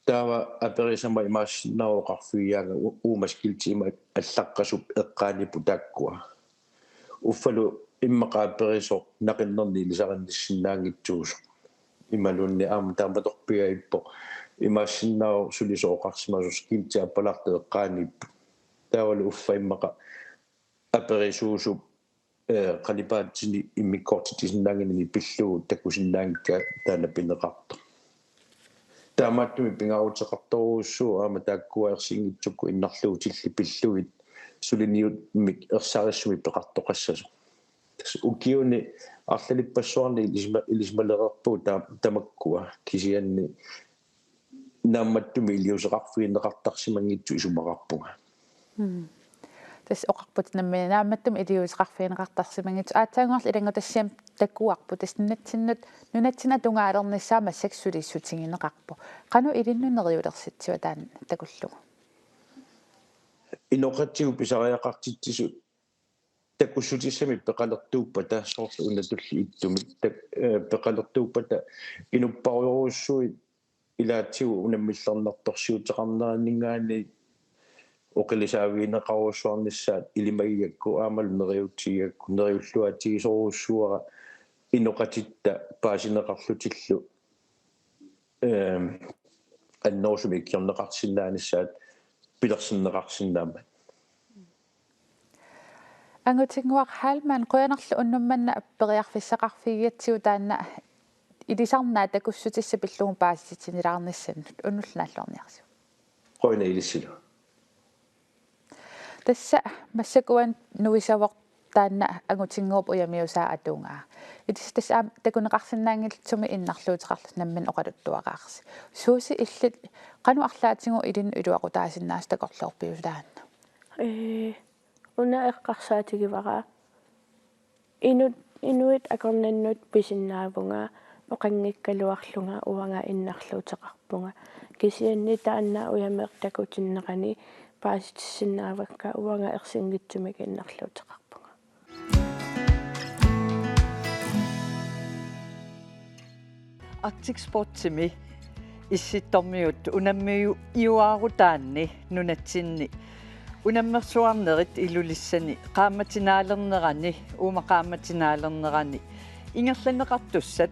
Taava aperisama imaassinnaavoq oqarfigigaanga u-, uuma skilti ima allaqqasup eqqaaniippoq taakkua. Uffalu immaqa aperisoq naqinnernik ilisarinnissinnaanngitsuusoq. Imaluunniit aamma taamatorpiaippoq imaassinnaavoq sulisoq oqarsimasoq skilti appalaartoq eqqaaniippoq. Taavalu uffa immaqa aperisuusup, eh, qalipaatsinik immikkoortitsisinnaannginnami pillugu takusinnaanngikkaa taanna pineqartoq. Taamaattumik pingaaruteqartorujussuuvoq aamma taakkua ersinngitsukkut innarluutillit pillugit suliniummik ersarissumik peqartoqassasoq. Tassa ukiuni arlalippassuarni ilisima-, ilisimalereerpugut taa-, tamakkua kisianni naammattumik iliuuseqarfigineqartarsimanngitsut isumaqarpunga. Mm. Tassa oqarputit nammineq naammattumik iliuuseqarfigineqartarsimanngitsut. Aatsaannguarlu ilanngutassiami takuarput, tassa nunatsinnut, nunatsinnut atugaalernissaa massakkut sulissutigineqarpoq. Qanoq ilinnut neriulersitsiva taanna takullugu? Inoqatigut pisariaqartitsisut takussutissamik peqalertuuppata, soorlu una tulliuttumi tak-, eh, peqalertuuppata inupparujorujussuit ilaatigut unammillernartorsiuteqarneraninngaanniit oqilisaavigineqarujussuarnissaat ilimagigakku aammalu neriuutigigakku, neriulluatigisorujussuuara inoqatitta paasineqarlutillu, ehm, annerusumik ikiorneqarsinnaanissaat pilersinneqarsinnaammat. Angutinnguaq Heilmann, qujanarlu unnuk manna periarfissaqarfigigatsigu taanna ilisarnaa takussutissaq pillugu paasititsinilaarnissannut, unnullu naalluarniarsiuk. Qujanaq ilissilu. Tassa massakkut uani nuisavoq taanna Angutinnguup ujamiusaa atugaa. Ilissi tassa aamma takuneqarsinnaanngilaq sumi innarluuteqarlutit nammineq oqaluttuaraarsi. Suusi, illit qanoq arlaatigut ilinnut iluaqutaasinnaasut takorloorpiuk taanna? Ee, una eqqarsaatigivara. Inut, inuit akornannut pisinnaavunga, oqanngikkaluarlunga uanga innarluuteqarpunga. Kisianni taanna ujameeraq takutinnerani paasitissinnaavakka, uanga ersinngitsumik innarluuteqarpunga. Arctic Sportsimi Issittormiut unammiuaarutaanni nunatsinni unammersuarnerit Ilulissani qaammatinaalernerani, uuma qaammatinaalernerani ingerlanneqartussat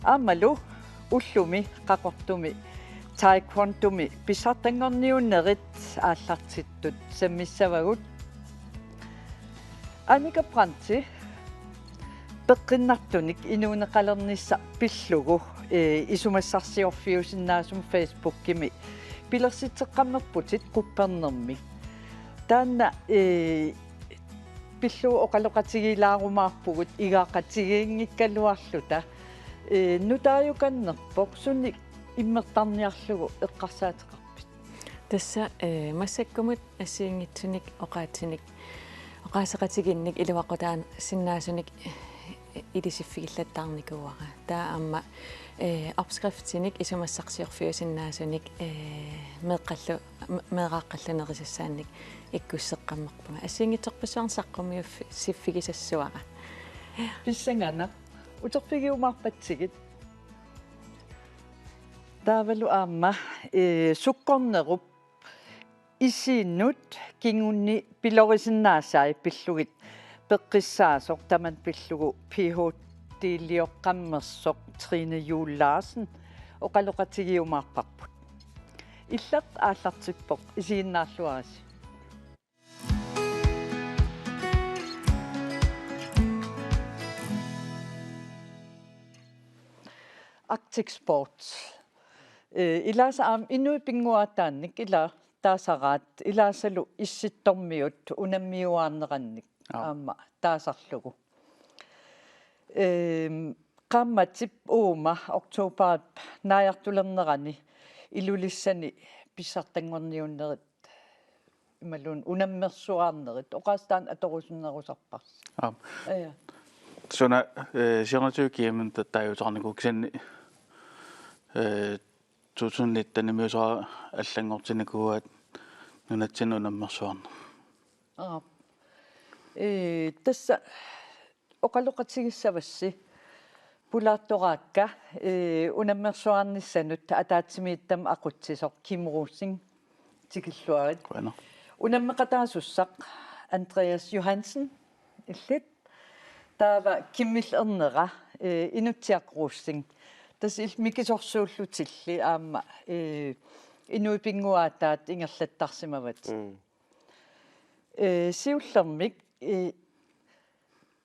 aammalu ullumi qaqortumi taekwondomi pissartanngorniunnerit aallartittut sammissavagut. Annika Brandti peqqinnartunik inuuneqalernissaq pillugu, ee, isumassarsiorfiusinnaasumik Facebookimi pilersitseqqammerputit quppernermik. Taanna, ee, pillugu oqaloqatigiilaarumaarpugut igaaqatigiinngikkaluarluta, ee, nutaajukannerpoq, sunik immertarniarlugu eqqarsaateqarpit? Tassa, ee, massakkumut assigiinngitsunik oqaatsinik, oqaaseqatigiinnik iluaqutaasinnaasunik, ee, ilisiffigillattaarnikuuara. Taava aamma, ee, opskriftinik isumassarsiorfiusinnaasunik, ee, meeqqallu, me-, meeraaqqallu nerisassaannik ikkusseqqammerpunga. Assigiinngitsorpassuarnik saqqummiuffi-, siffigisassuara. Pissanganaq, uterfigiumaarpatsigit. Taavalu aamma, ee, sukkornerup isinnut kingunni pilorisinnaasai pillugit peqqissaasoq tamanna pillugu ph.d.-lioqqammersoq Trine Juul Larsen oqaloqatigiumaarparput. Illit aallartippoq, isiginnaarluarisi. Arctic Sports. Ee, ilaasa aamma inuit pinnguaataannik ila taasaraat, ilaasalu Issittormiut unammiuaarnerannik. Aap. Aamma taasarlugu. Ehm, qaammatip uuma oktoberip naajartulernerani Ilulissani pissartanngorniunnerit imaluunniit unammersuarnerit oqaaseq taanna atorusunnerusarparsi. Aap. Aja. Suna, eh, siornatigut kiamik ta-, taaguuteqarnikuuvoq, kisianni, eh, to tusind nittenimiusara allanngortinnikuuaat nunatsinnut unammersuarneq. Aap. Ee, tassa oqaloqatigissavassi pulaartoraakka, ee, unammersuarnissanut ataatsimiititami aqutsisoq Kim Rosing, tikilluarit. Qujanaq. Unammeqataasussaq Andreas Johansen, illit. Taava Kimillu ernera, ee, Inutsiaq Rosing. Tassa illit mikisorsuullutilli aamma, ee, inuit pinnguaataat ingerlattarsimavatit. Mm. Ee, siullermik, ee,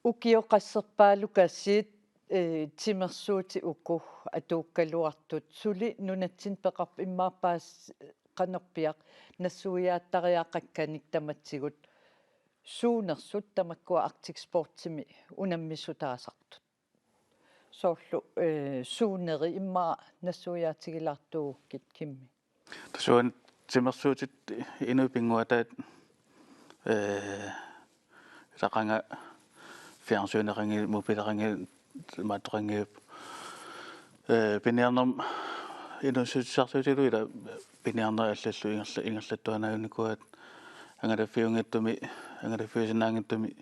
ukioq qasserpaalukasiit, ee, timersuutit uku atuukkaluartut, suli nunatsinni peqarpoq, immaqa paas-, qanorpiaq nassuiaattariaqakkanik tamatsigut suunersut tamakkua Arctic Sportsimi unammissutaasartut. soorlu, eh, suuneri immaqa nassuiaatigilaartuugukkit, Kimmi? Tassa uani timersuutit inuit pinnguaataat, eh, ilaqanga fjernsyneqanngilaq, mobileqanngilaq, imaattoqanngilaq, eh, piniarnermut inuussutissarsiutigalugu ila piniarnerit allallu ingerla-, ingerlattuaannarnikuuaat angalaffiunngitsumik, angalaffiusinnaanngitsumik,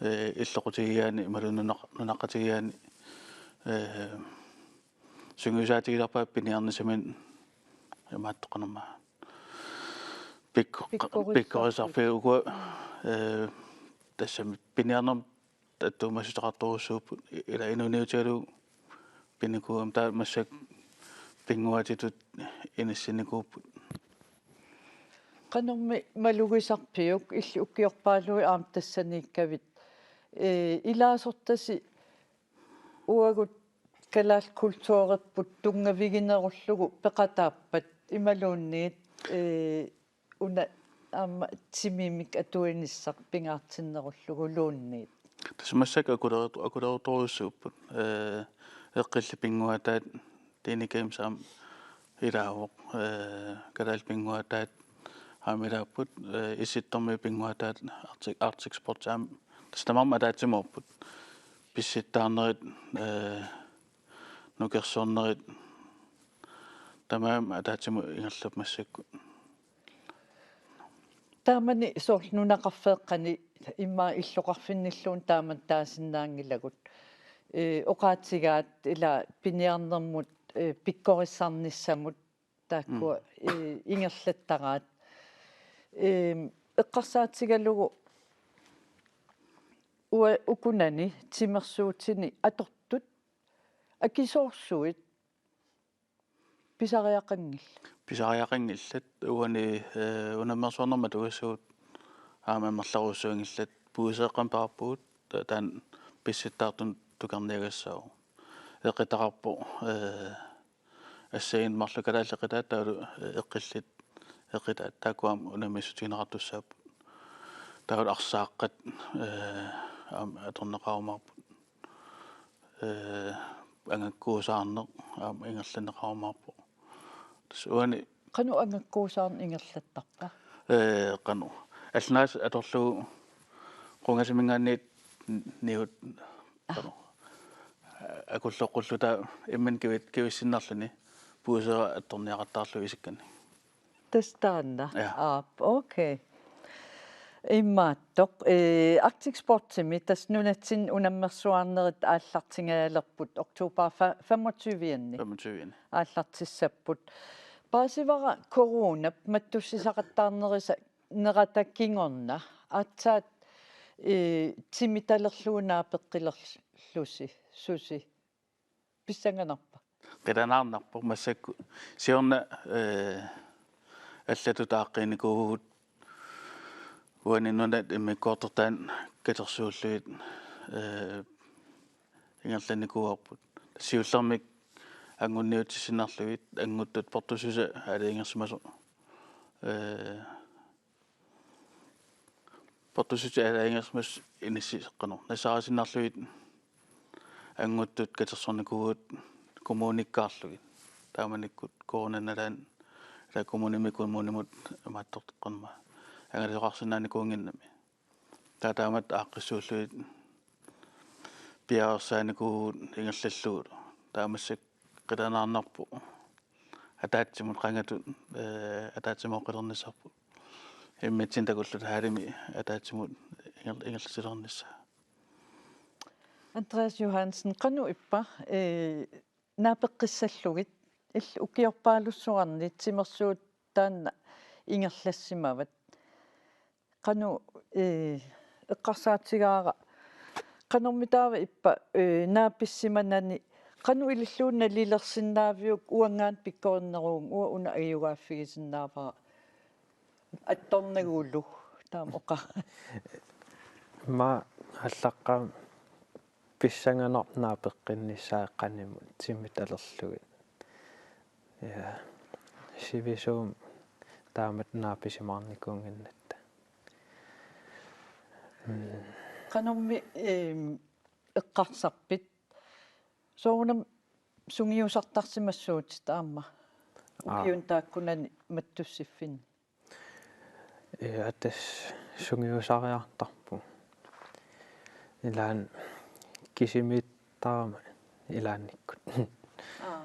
eh, illoqatigiiaani imaluunniit nunaq-, nunaqqatigiiaani, eh, sungiusaatigilerpaat piniarnissaminnik imaattoqarnermut. Pikko-, pikkorissarfik. Pikkorissarfik ukua, eh, tassami piniarnermut attuumassuteqartorujussuupput, i-, ila inuuniutigalugu pinikuugami, taava massakkut pinnguaatitut inissinnikuupput. Qanormi malugisarpiuk, illit ukiorpaaluit aamma tassaniikkavit, eh, ilaasortasi uagut kalaallit kulturerput tunngaviginerullugu peqataappat imaluunniit, eh, una aamma timimik atuinissaq pingaartinnerulluguluunniit? Tassa massakkut akuleru-, akulertorujussuupput. Eh, eqqillit pinnguaataat Dini Games aamma ilaavoq, eh, kalaallit pinnguaataat aamma ilaapput, eh, Issittormiut pinnguaataat Arctic, Arctic Sports aamma. Tassa tamarmik ataatsimoorput. Pissittaarnerit, eh, nukersornerit, tamarmik ataatsimut ingerlapput massakkut. Taamani soorlu nunaqarfeeqqani immaqa illoqarfinnilluunniit taamani taasinnaanngilagut. Eh, oqaatigaat ila piniarnermut, eh, pikkorissarnissamut taakkua, mm, eh, ingerlattaraat. Ehm, eqqarsaatigalugu ua-, ukunani timersuutini atortut akisoorsuit pisariaqanngillat? Pisariaqanngillat. Uani, eh, unammersuarnermut atugassagut aamma amerlasoorujussuanngillat, puiseeqqamik peqarpugut, ta-, taanna pissittaartunut tukarniagassaavoq. Eqitaqarpoq, eh, assigiinngitsut marluk kalaallit eqitaat taavalu, eh, eqqillit eqitaat, taakkua aamma unammissuteqartussaapput. Taavalu arsaaqqat, eh, aamma atorneqarumaarput. Eh, angakkuusaarneq aamma ingerlanneqarumaarpoq. Tassa uani. Qanoq angakkuusaarneq ingerlattarpa? Eh, qanoq. Allanaasaq atorlugu qungasiminngaanniit niut, ah, qanoq, akulloqqulluta imminut kivi-, kivissinnarluni puiseeraq attorniaqattaarlugu isikkanni. Tassa taanna. Ja. Aap, okay. Imaattoq, eh, Arctic Sportsimi tassa nunatsinni unammersuarnerit aallartingajalerput oktober fe-, femogtyve-anni. Femogtyve-anni. Aallartissapput. Paasivara coronap mattussisaqattaarnerisa-, nerata kingorna. Aatsaat, eh, timitalerlugu naapeqqilerlusi, susi. Pissanganarpa? Qilanaarnarpoq massakkut. Siorna, eh, allatut aaqqiinikuuvugut uani nunat immikkoortortaat katersuullugit, eh, ingerlannikuuarput. Siullermik angunniutissinnarlugit anguttut portussuseq aalajangersimasoq. Eh, portussuseq aalajangersimasoq inissi-, qanoq, nassaarisinnarlugit anguttut katersornikuuvugut kommunikkaarlugit. Taamanikkut coronap nalaani ila kommunimi kommunimut imaattortoqqarma angalasoqarsinnaanikuunnginnami. Taava taamatut aaqqissuullugit piareersaanikuuvugut ingerlallugulu. Taava massakkut qilanaarnarpoq. Ataatsimut qangatut, eh, ataatsimooqqilernissarput. Immitsinnut takulluta hallimi ataatsimut inger-, ingerlatilernissaa. Andreas Johansen, qanoq ippa, eh, naapeqqissallugit, illit ukiorpaalussuarni timersuut taanna ingerlassimavat. Qanoq, eh, eqqarsaatigaara, qanormitaava ippa, eh, naapissimanani, qanoq ilillugu nalilersinnaaviuk, uanngaanniit pikkorinneruvunga, uanga una ajugaaffigisinnaavara attornagulu, taama oqa-. Aamma aallaqqaammut pissanganarpoq naapeqqinnissaa qanimut timitalerlugit. Ja. Sivisuumik taamatut naapisimaarnikuunnginnatta. Mm. Qanormi, eem, eqqarsarpit Soorunami sungiusartarsimassuutit aamma. Aa. Ukiuni taakkunani mattussiffinni. Ja, tassa sungiusariartarpunga. Ilaanni kisimiittarama ilaannikkut. Aa,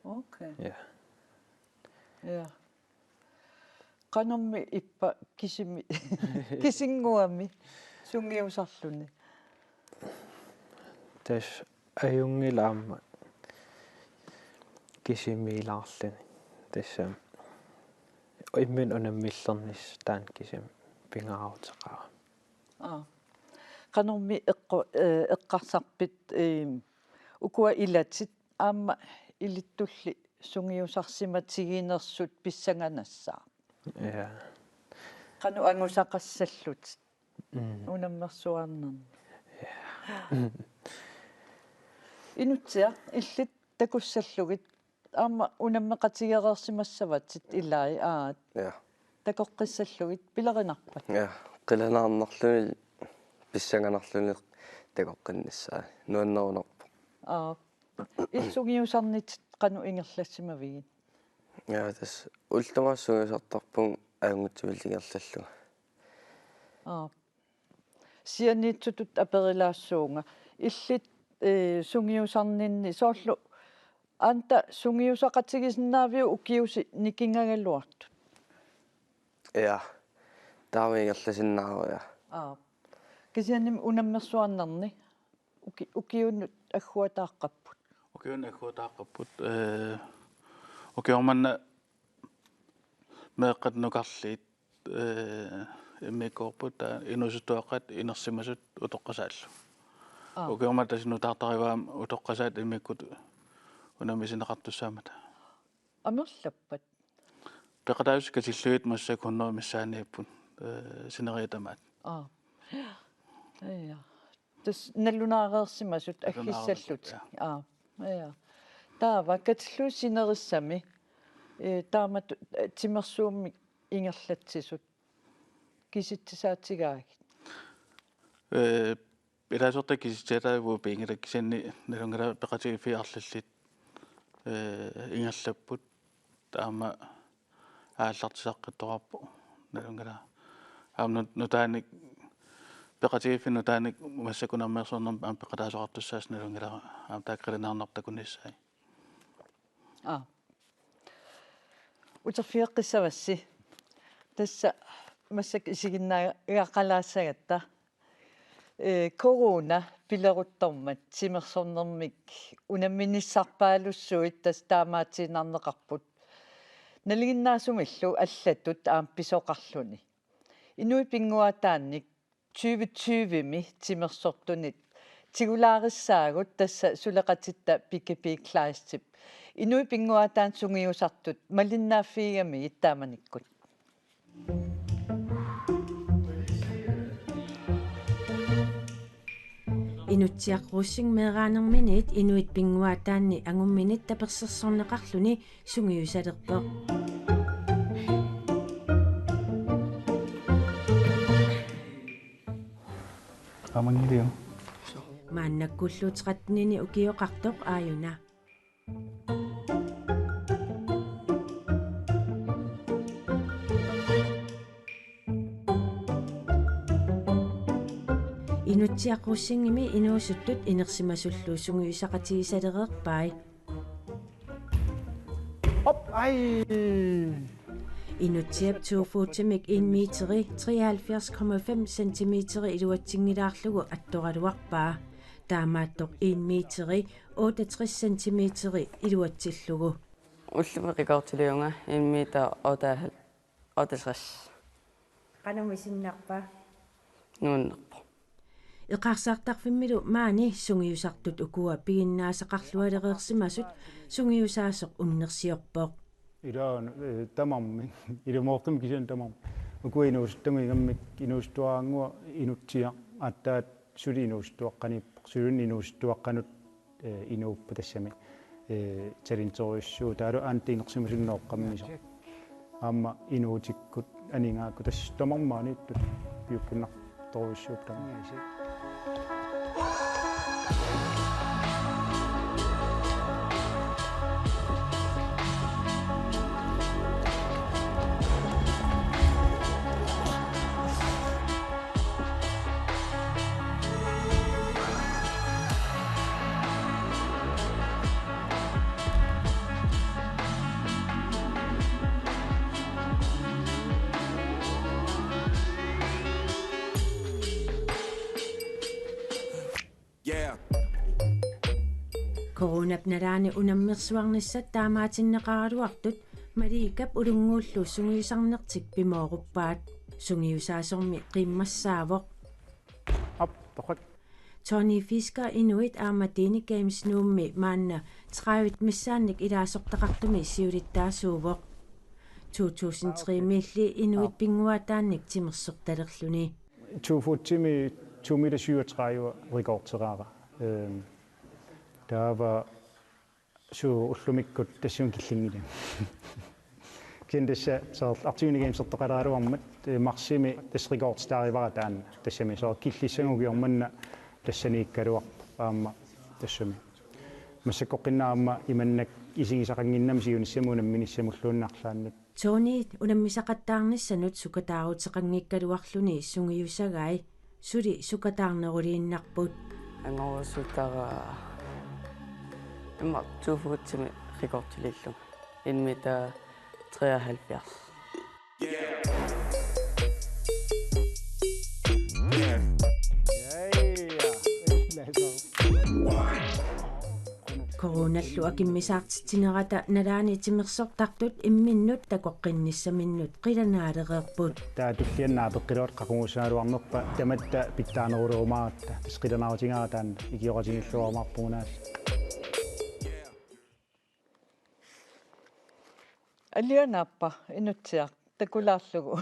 okay. Ja. Ja. Qanormi ippa kisimi-, kisinnguami sungiusarluni? Tassa ajunngilaq aamma kisimiilaarluni. Tassa imminut unammillernissaq taanna kisimi pingaaruteqarami. Aa. Qanormi eqqo-, eh, eqqarsarpit, eh, ukua ilatit aamma ilittulli sungiusarsimatigiinnersut pissanganassaaq? Ja. Qanoq angusaqassallutit? Mm. Unammersuarnerni. Ja. Inutsiaq illit takussallugit aamma unammeqatigereersimassavatit ilai aat. Ja. Takoqqissallugit pilerinarpat? Ja, qilanaarnarluni pissanganarluni takoqqinnissaa. Nuannerunarpoq. Aa. Illit sungiusarnitit qanoq ingerlassimavigit? Ja, tassa ullut tamaasa sungiusartarpunga ajunngitsumillu ingerlallunga. Aa. Sianiitsutut aperilaassuunga. Illit, eh, sungiusarninni soorlu anta sungiusaqatigisinnaaviuk ukiusi nikingagaluartut? Ja. Taama ingerlasinnaavoq, ja. Aa. Kisianni unammersuarnerni uki-, ukiunut agguataaqqapput. Ukiunut agguataaqqapput. Eh, ukioq manna meeqqat nukarliit, eh, immikkoorput taava inuusuttuaqqat inersimasut utoqqasaallu. Aa. Ukioq manna tassa nutaartarivaat utoqqasaat immikkut unammisineqartussaammata. Amerlappat? Peqataasut katillugit massakkut hundrede missaaniipput, eh, sineriak tamaat. Aa. Ja. Tassa nalunaareersimasut. Nalunaareersut, aggissallutik. Ja. Aa. Ja. Taava katillugit sinerissami, eh, taamatut, eh, timersuummik ingerlatsisut kisitsisaatigaagit? Eh, ilaasortat kisitsiataavugut piginngilakka, kisianni nalunngilara peqatigiiffiit arlallit, eh, ingerlapput, taama aallartisaqqittoqarpoq nalunngilara. Aamma nut-, nutaanik, peqatigiiffiit nutaanik massakkut unammersornermi aamma peqataasoqartussaasoq nalunngilara, aamma taakku qilanaarnartut takunissaat. Aa. Uterfigeqqissavassi. Tassa massakkut isiginnaagaqalaassagatta. Eh, corona pileruttormat timersornermik unamminissarpaalussuit tassa taamaatiinnarneqarput. Nalinginnaasumillu allatut aamma pisoqarluni. Inuit pinnguaataannik tyve tyve-mi timersortunit tigulaarissaagut tassa suleqatitta Pippi Kleistip inuit pinnguaataannit sungiusartut malinnaaffigigamigit taamanikkut. Inutsiaq Rosing meeraanerminiit inuit pinnguaataanni angumminit tapersersorneqarluni sungiusalerpoq. Aamma nilio. Maannakkullu tretten-ini ukioqartoq aajuna. Inutsiaq Rosingimi inuusuttut inersimasullu sungiusaqatigisalereerpai. Op, ai! Inutsiap to fotimik en meteri, treoghalvfjerds komma fem centimeteri iluatsinngilaarlugu attoraluarpaa. Taamaattoq en meteri, otteogtres centimeteri iluatsillugu. Ullumikkut rekordiliunga en meter otte-, otteogtres. Qanoq misinnarpa? Nuannerpoq. Eqaarsaartarfimmilu maani sungiusartut ukua piginnaasaqarlualereersimasut sungiusaasoq unnersiorpoq. Ila, eh, tamarmik, ilumoortumik kisianni tamarmik. Ukua inuusuttannguit ingammik inuusuttuaraannguaq Inutsiaq aatsaat suli inuusuttuaqqaniippoq, sulilu inuusuttuaqqanut, eh, inuupput tassami, eh, talenterujussuuvoq taavalu aamma inersimasunneq oqqammisoq. Aamma inuutikkut aningaakkut tassa tamarmik maaniittut piukkunnartorujussuupput tamarmik. Coronap nalaani unammersuarnissat taamaatinneqaraluartut Malikap Ulunnguullu sungiusarnertik pimooruppaat. Sungiusaasormi qiimmassaavoq. Op, torrak. Tony Fisker inuit aamma Dene Games Nuummi maanna tredive missaannik ilaasortaqartumi siulittaasuuvoq. To tusind tre-miilli inuit pinnguaataannik timersortalerluni. To footimi to meter syvogtredive rekorderaara. Øhm, taava suu ullumikkut tassunga killinngilanga. Kisianni tassa soorlu Arctic Winter Gamesertoqalaaraluarmat, eh, marsimi tassa rekorditaarivara taanna. Tassami soorlu killissagukku manna tassaniikkaluarpoq aamma tassami. Massakkorpiaq aamma imannak isigisaqannginnami siunissami unamminissamulluunniit arlaannut. Tony unammisaqattaarnissanut sukataaruteqanngikkaluarluni sungiusagai suli sukataarneruliinnarput. Angorusutara imma to footimi rekordiliillunga. En meter treoghalvfjerds. Coronallu akimmisaartitsinerata nalaani timersortartut imminnut takoqqinnissaminnut qilanaalereerput. Taava tulliani naapeqqilaartoq qaqugussagaluarnerpa tamatta pitsaanerulerumaaratta, tassa qilanaarutigaara taanna, ikioqatigiilluarumaarpugunaallu. Alianaappa Inutsiaq takulaarlugu.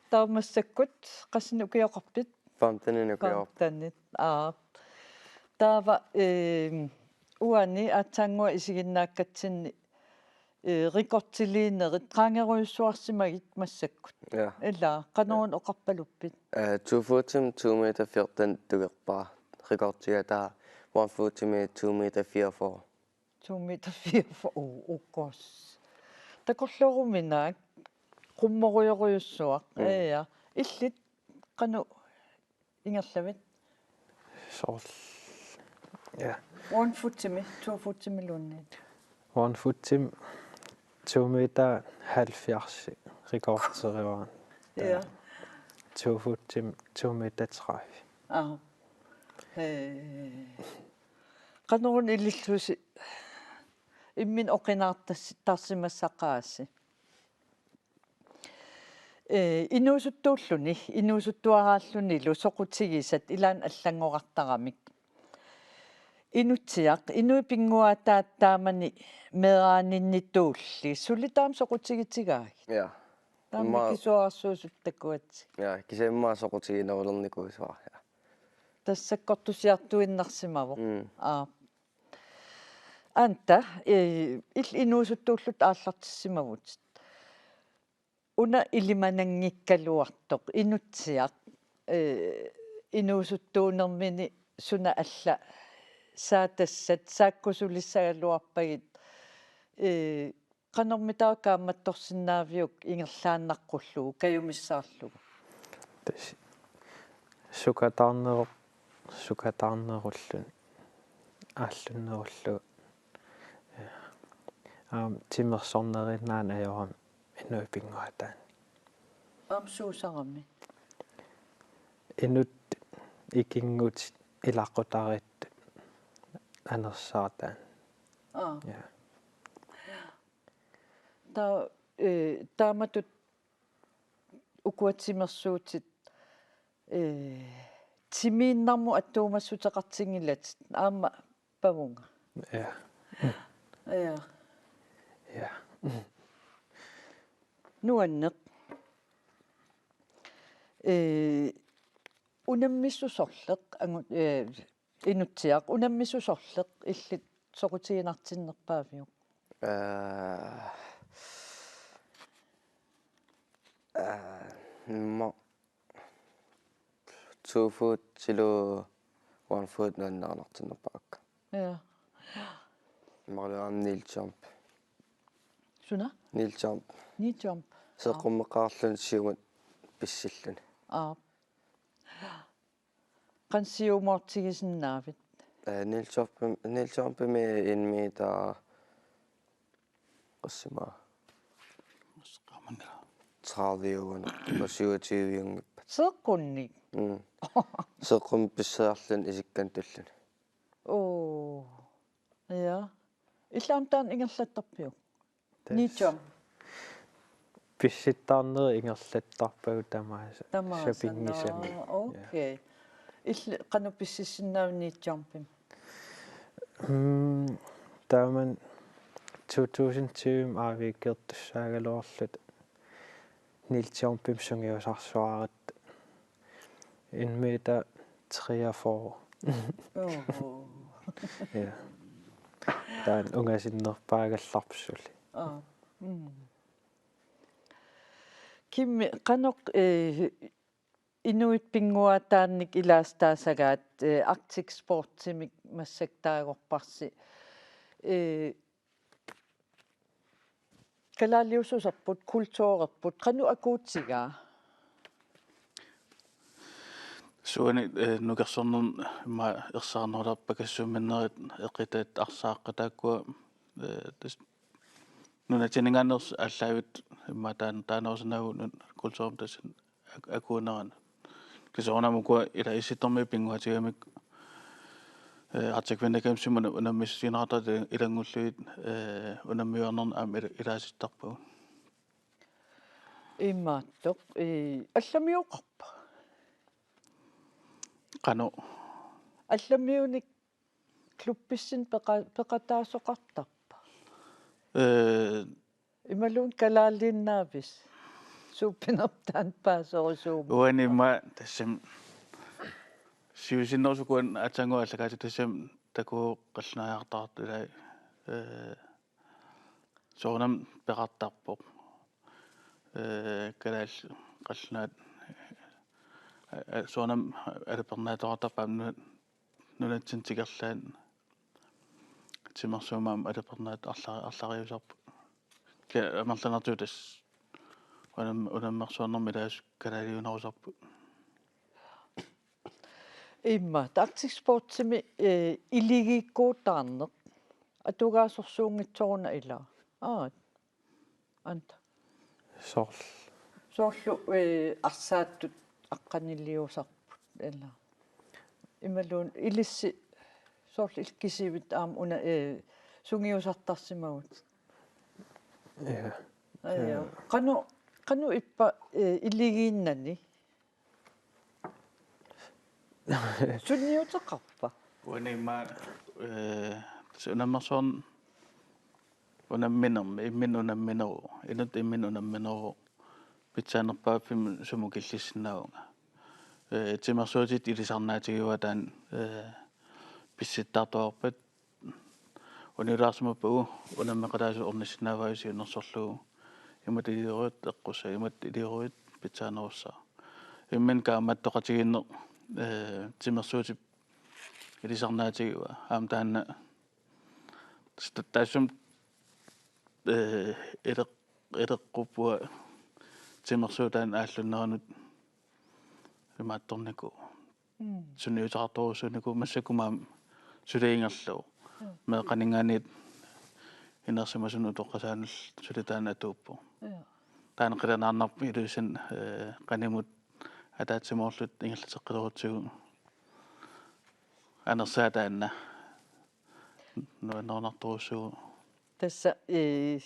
Taava massakkut qassinik ukioqarpit? Femteninik ukioqarput. Femtenit. Aap. Taava, ehm, uani aatsaannguaq isiginnaakkatsinni, eh, rekordiliinerit qaangerujussuarsimagit massakkut. Ja. Ilaa, qanoruna oqarpaluppit? Eh, to footimi to meter fjorten tugerpara. Rekordiga taava one footimi to meter fireogfyrre. To meter fireogfyrre. Oh, ukos. Takorlooruminaak qummorujorujussuaq. Mm. Ja. Illit qanoq ingerlavit? Soorlu. Ja. One footimi, to footimiluunniit. One footimi to meter halvfjerds rekorderivaat. Ja. To footimi to meter tredive. Aha. Hee. Qanoruna ilillusi imminut oqinaartarsimassaqaasi? Ee, inuusuttuulluni, inuusuttuaraallunilu soqutigisat ilaanni allanngorartaramik. Inutsiaq, inuit pinnguaataat taamani meeraaninnitulli, suli taama soqutigitigaagit. Ja. Taama Imma- mikisuararsuusut takuat. Ja, kisianni immaqa soqutiginerulernikuusara. Ja. Tassakkortusiartuinnarsimavoq. Mm. Aap. Anta, eh, illit inuusuttuullutit aallartissimavutit. Una ilimananngikkaluartoq Inutsiaq, eh, inuusuttuunermini suna alla saatassat saakkusulissagaluarpagit, eh, qanormitaava kaammattorsinnaaviuk ingerlaannaqqullugu kajumissaarlugu? Tassa sukataarneru-, sukataarnerulluni aallunnerullugu. Aamma timersorneriinnaani ajorami inuit pinnguaataanni. Aamma suusarami? Inuttut ikinngutit ilaqqutariittut anersaartaat. Aa. Ja. Taa-, eh, taamatut ukua timersuutit, eh, timiinnarmut attuumassuteqartinngilatit aamma pavunga. Ja. Ja. Ja. Nuanneq. Eh, unammisut sorleq angu-, eh, Inutsiaq, unammisut sorleq illit soqutiginartinnerpaaviuk? Aa, aa, imma two foot ilu one foot nuannarinartinnerpaakka. Ja. Imaluunniit kneel jump. Suna? Kneel jump. Kneel jump. Seeqqummeqqaarluni siumut pissilluni. Aa. Qanoq siumoortigisinnaavit? Eh, kneel jump, kneel jumpimi en meter qassima? Tredive-una, syvogtyve-unngippat. Seeqqunnik? Mm. Seeqqummi pisseriarluni isikkanut tulluni. Oo. Ja. Illit aamma taanna ingerlattarpiuk? Tassa. Ni jump. Pissittarneri ingerlattarpagut tamaasa. Tamaasa, sapinngisamik. Nå, ja. Okay. Illit qanoq pississinnaavit ni jumpimi? Mm, taamani to tusind tyve aaviikkertussaagaluarluta ni jumpimi sungiusarsuaratta. En meter treogfyrre. Oho. Ja. Taanna ungasinnerpaagallarpoq suli. Aa. Mm. Kimmi, qanoq, eh, inuit pinnguaataannik ilaasitaasagaat, eh, Arctic Sportsimik massakkut taagorparsi, eh, kalaaliususerput, kulturerput, qanoq akuutigaa? Suani, eh, nukersornermi immaqa ersarinnerulerpakassuumminnerit eqitaat arsaat taakkua, eh, tassa nunatsinninngaanneersut aallaavittut immaqa taan-, taanerusinnaavagut nun-, kulturimik tassa ak-, akuunerani. Kisianni soorunami ukua ila Issittormiut pinnguaatigamikku, eh, Arctic Winter Gamesimi una-, unammissutigineqartartut ilanngullugit, eh, unammiuarnerni aamma ila-, ilaasittarpagut. Imaattoq, eh, allamiuqarpa? Qanoq? Allamiunik klubbissinni peqa-, peqataasoqartarpa? Eh, imaluunniit kalaaliinnaavisi? Suuppinermik taanna paaserisuummat. Uani immaqa tassami siusinnerusukkut aatsaannguaq aallakaatitassami takuuk qallunaajartartut ilai, eh, soorunami peqartarpoq. Eh, kalaallit qallunaat, eh, eh, soorunami alipernaattoqartarpaat aamma nunatsinni tikerlaat timersuummat aamma alipernaat arla-, arlariusarput. Ke-, amerlanertut tassa unam-, unammersuarnermi ilaasut kalaaliunerusarput. Immaqa, Arctic Sportsimi, eh, iligiikkuutaarneq atugaasorsuunngitsoruna ilaa. Aa, anta. Soorlu. Soorlu, eh, arsaattut aqqaniliusarput ilaa. Imaluunniit ilissi soorlu illit kisivit aamma una, eh, sungiusartarsimavutit. Ja. Aja. Ja. Qanoq, qanoq ippa, eh, iligiinnani? Sunniuteqarpa? Uani immaqa, eh, tassa unammersuarn-, unamminermi, imminut unammineruvoq, inuttut imminut unammineruvoq, pitsaanerpaaffimmi sumut killissinnaavunga. Eh, timersuutit ilisarnaatigivaa taanna, eh, pissittartuarpat, uniulaarsimappagu unammeqataasut ornissinnaavai siunnersorlugu. Imatut iliorlutit eqqussat, imatut iliorlutit pitsaanerussaat. Imminut kaammattoqatigiinneq, eh, timersuutip ilisarnaatigivaa. Aamma taanna ta-, taassuma, eh, ileq-, ileqquppunga timersuut taanna aallunneranut imaattornikuuvoq. Mm. Sunniuteqartorujussuunikuuvoq massakkut aamma suli ingerlavoq. Mm. Meeqqaninngaanniit inersimasunut utoqqasaanillu suli taanna atuuppoq. Ja. Taanna qilanaarnarpoq Ilulissani, eh, qanimut ataatsimoorluta ingerlateqqilerutsigu anersaat taanna nuannerunartorujussuuvoq. Tassa, eh,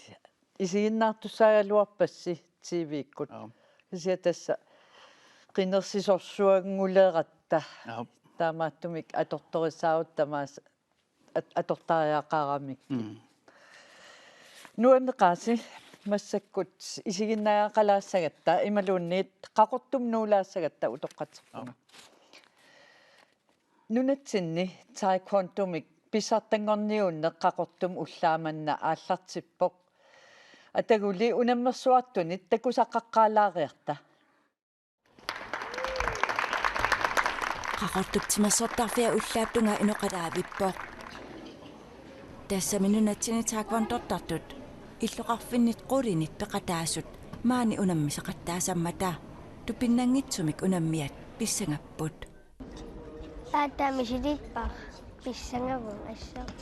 isiginnaartussaagaluarpassi T V-kkut. Aap. Kisianni tassa qinersisorsuannguleratta. Aap. Taamaattumik atortorissaarutta tamaasa at-, atortariaqaramikkit. Mm. Nuanneqaasi massakkut isiginnaagaqalaassagatta imaluunniit Qaqortumut nuulaassagatta utoqqatserpunga. Aap. Nunatsinni taekwondomik pissartanngorniunneq Qaqortumi ullaaq manna aallartippoq. Ataguli unammersuartunit takusaqaqqaalaariarta. Qaqortup timersortarfia ullaap tungaa inoqalaavippoq. Tassami nunatsinni taekwondortartut illoqarfinnit qulinit peqataasut maani unammisaqattaasammata tupinnanngitsumik unammiat pissangapput. Aatsaat misilippara, pissangavunga assut.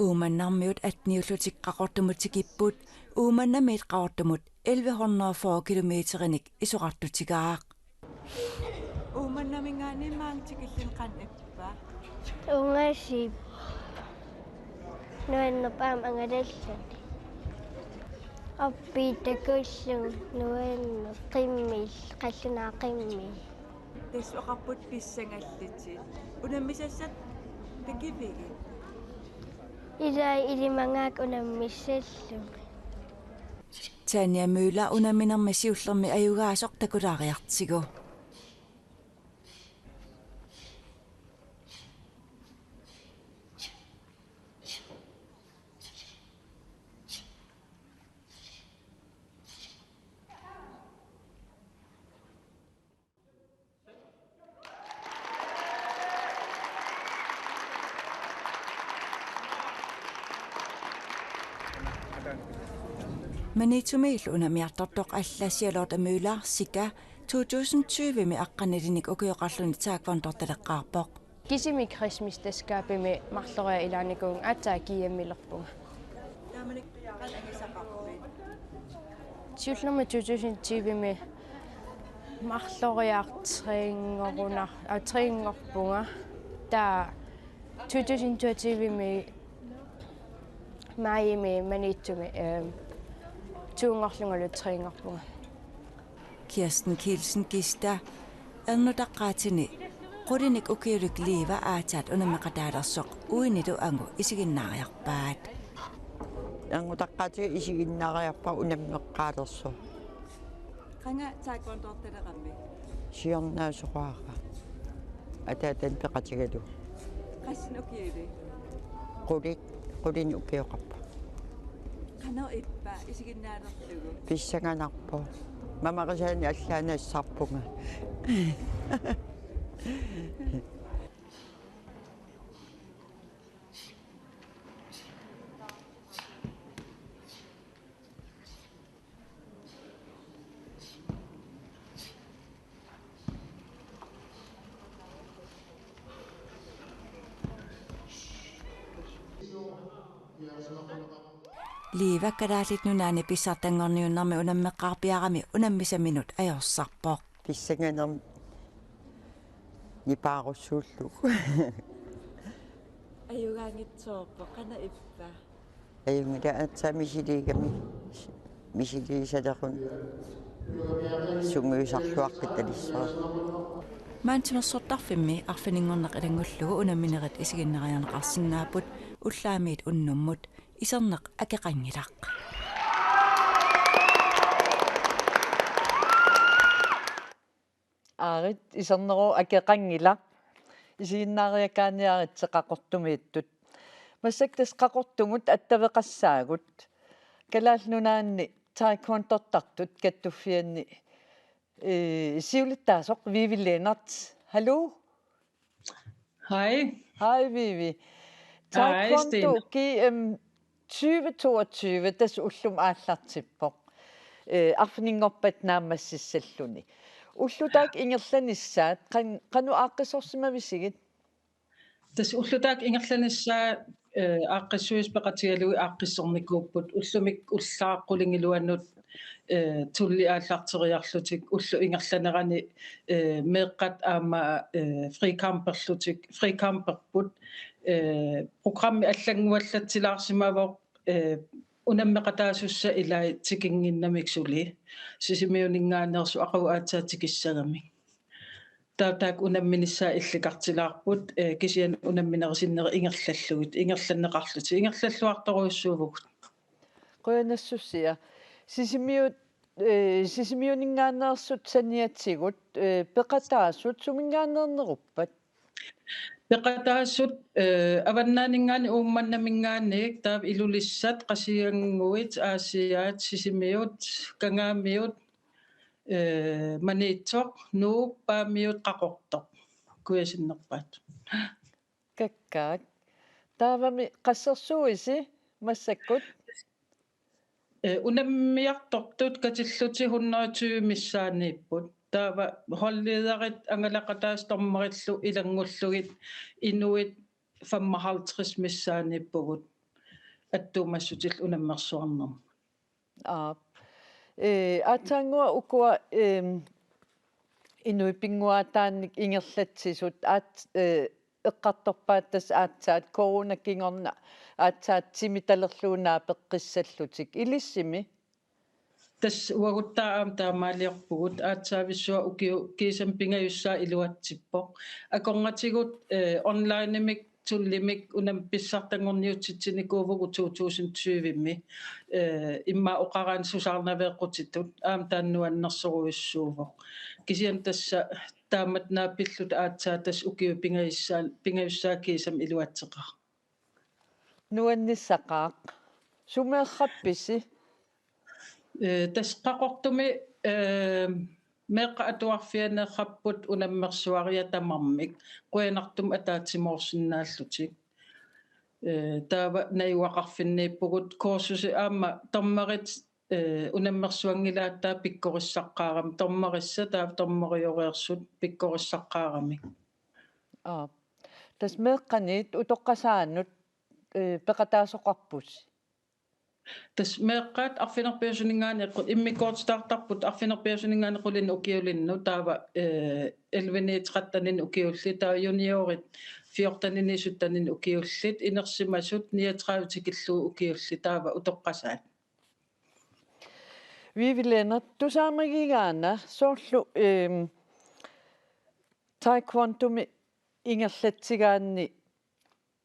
Uummannarmiut atteniullutik Qaqortumut tikipput, Uummannamiit Qaqortumut elleve hundrede og fyrre kilometerinik isorartutigaaq. Uummannaminngaanniit maanga tikilluni qanoq ippa? Ungasip. Nuannerpoq aamma angalalluni. Orpiit takullugit nuanneq, qimmillu, qallunaat qimmii. Tassa oqarputit pissangallutit. Unammisassat takivigit? Ilai, ilimagaakka unammissallugit. Tanja Møller unamminermi siullermi ajugaasoq takulaariartigu. Maniitsumiillu unammiartortoq alla Charlotte Møller Sika to tusind tyve-mi aqqanilinik ukioqarluni taekwondortaleqqaarpoq. Kisimik Christmas Tæskabimi marloriarlunikuuvunga aatsaat G M-ilerpunga. Siullermik to tusind tyve-mi marloriartriinngoruna-, aa, triinngorpunga. Taava to tusind toogtyve-mi maajimi Maniitsumi, ehm, to-nngorlungalu triinngorpunga. Kirsten Kielsen Kista ernutaqqaatini qulinik ukiulik Liiva aatsaat unammeqataalersoq uinilu angut isiginnaariarpaat. Ernutaqqaatiga isiginnaariarpara unammeqqaalersoq. Qanga taekwondortaleqammi? Siornaasoraara. Ataatani peqatigalugu. Qassinik ukiulik? Qulit, qulinik ukioqarpoq. Qanoq ippa isiginnaalerlugu? Pissanganarpoq. Mamarisaani allaanassarpunga. Liiva Kalaallit Nunaanni pissartanngorniunnermi unammeqqaarpiarami unammisaminut ajorsarpoq. Pissanganermik nipaarussuullugu. Ajugaanngitsoorpoq, qanoq ippa? Ajunngilaq, aatsaat misiliigami, misiliisaleruni sungiusarluaqqitalissaaq. Maani timersortarfimmi arfininngorneq ilanngullugu unamminerit isiginnaariarneqarsinnaapput ullaamiit unnummut. Iserneq akeqanngilaq. Aarit, isernerup akeqanngilaq. Isiginnaariakaanniaritsi Qaqortumiittut. Massakkut tassa Qaqortumut attaveqassaagut. Kalaallit Nunaanni taekwondortartut kattuffianni, ee, siulittaasoq Vivi Lennert. Hallo? Hej. Hej, Vivi. Hej, Taekwondo Stine. G M tyve toogtyve, tassa ullumi aallartippoq. Ee, arfininngorpat naammassissalluni. Ulloq taakku ingerlanissaat, qan-, qanoq aaqqissorsimavisigit? Tassa ulloq taakku ingerlanissaat, ee, aaqqissuisa peqatigalugit aaqqissornikuupput. Ullumikkut ullaaq qulingiluanut, ee, tulliit aallarteriarlutik, ulloq ingerlanerani, ee, meeqqat aamma, ee, free camperlutik, free camperput, ee, programmi allannguallatsilaarsimavoq, ee, unammeqataasussat ilai tikinnginnamik suli. Sisimiuninngaanneersut aqagu aatsaat tikissagamik. Taava taakku unamminissaat illikartilaarput, ee, kisianni unamminerit sinneri ingerlallugit, ingerlanneqarlutik, ingerlalluartorujussuuvugut. Qujanassusia. Sisimiut, ee, Sisimiuninngaanneersut saniatigut, ee, peqataasut suminngaanneerneruppat? Peqataasut, ee, Avannaaninngaanniit Uummannaminngaanniit, taava Ilulissat, Qasigiannguit, Aasiaat, Sisimiut, Kangaamiut, ee, Maniitsoq, Nuuk, Paamiut, Qaqortoq. Kujasinnerpaat. Kakkaak. Taavami qassersuuisi massakkut? Ee, unammiartortut katillutik hundrede og tyve missaanniipput. Taava holdlederit angalaqataasut dommerillu ilanngullugit inuit femoghalvtreds missaanniippugut attuumassutillu unammersuarnermut. Aap. Ee, aatsaannguaq ukua, eem, inuit pinnguaataannik ingerlatsisut aat-, ee, eqqartorpaat tassa aatsaat corona kingorna aatsaat timitalerlugu naapeqqissallutik ilissimi. Tassa uaguttaa aamma taamaaliorpugut, aatsaavissuaq ukiut kiisami pingajussaat iluatsippoq. Akornatigut, eh, onlinemik tullimik unami pissartanngorniutitsinikuuvugut to tusind tyvemi, eh, immaqa oqaraanni susaarnaveeqqutitut aamma taanna nuannersorujussuuvoq. Kisianni tassa taamatut naapilluta aatsaat tassa ukiut pingajussaa-, pingajussaat kiisami iluatseqaaq. Nuannissaqaaq. Sumeerrappisi? Eh, tassa Qaqortumi, eh, meeqqat atuarfianeerrapput unammersuariat tamarmik. Qujanartumik ataatsimoorsinnaallutik. Eh, taava najugaqarfinniippugut kursusi aamma dommerit, eh, unammersuanngilaat taava pikkorissaqqaaramik. Dommerissat taava dommerioreersut pikkorissaqqaaramik. Aap. Tassa meeqqanit utoqqasaanut, eh, peqataasoqarpusi? Tassa meeqqat arfineq-pingasuninngaanniit qu-, immikkoortitaartarput arfineq-pingasuninngaanniit qulinik ukiulinnut taava, eh, elleveniit tretteninik ukiullit, taava juniorit fjorteninik syttenik ukiullit, inersimasut niogtredive tikillugu ukiullit, taava utoqqasaat. Vivi Lennert, tusaamagigaana soorlu, ehm, taekwondomi ingerlatsigaanni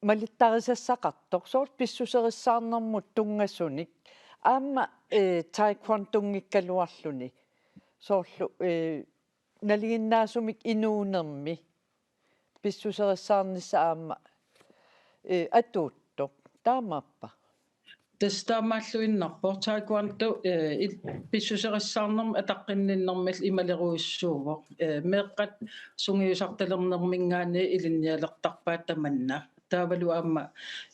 malittarisassaqartoq, soorlu pissuserissaarnermut tunngasunik, aamma, eh, taekwondonngikkaluarluni, soorlu, eh, nalinginnaasumik inuunermi pissuserissaarnissaq aamma, eh, atuuttoq. Taamaappa? Tassa taamaalluinnarpoq, taekwondo, eh, il-, pissuserissaarnermik ataqqinninnermillu imalerujussuuvoq. Eh, meeqqat sungiusartalernerminngaanniit ilinnialertarpaat tamanna. Taavalu aamma,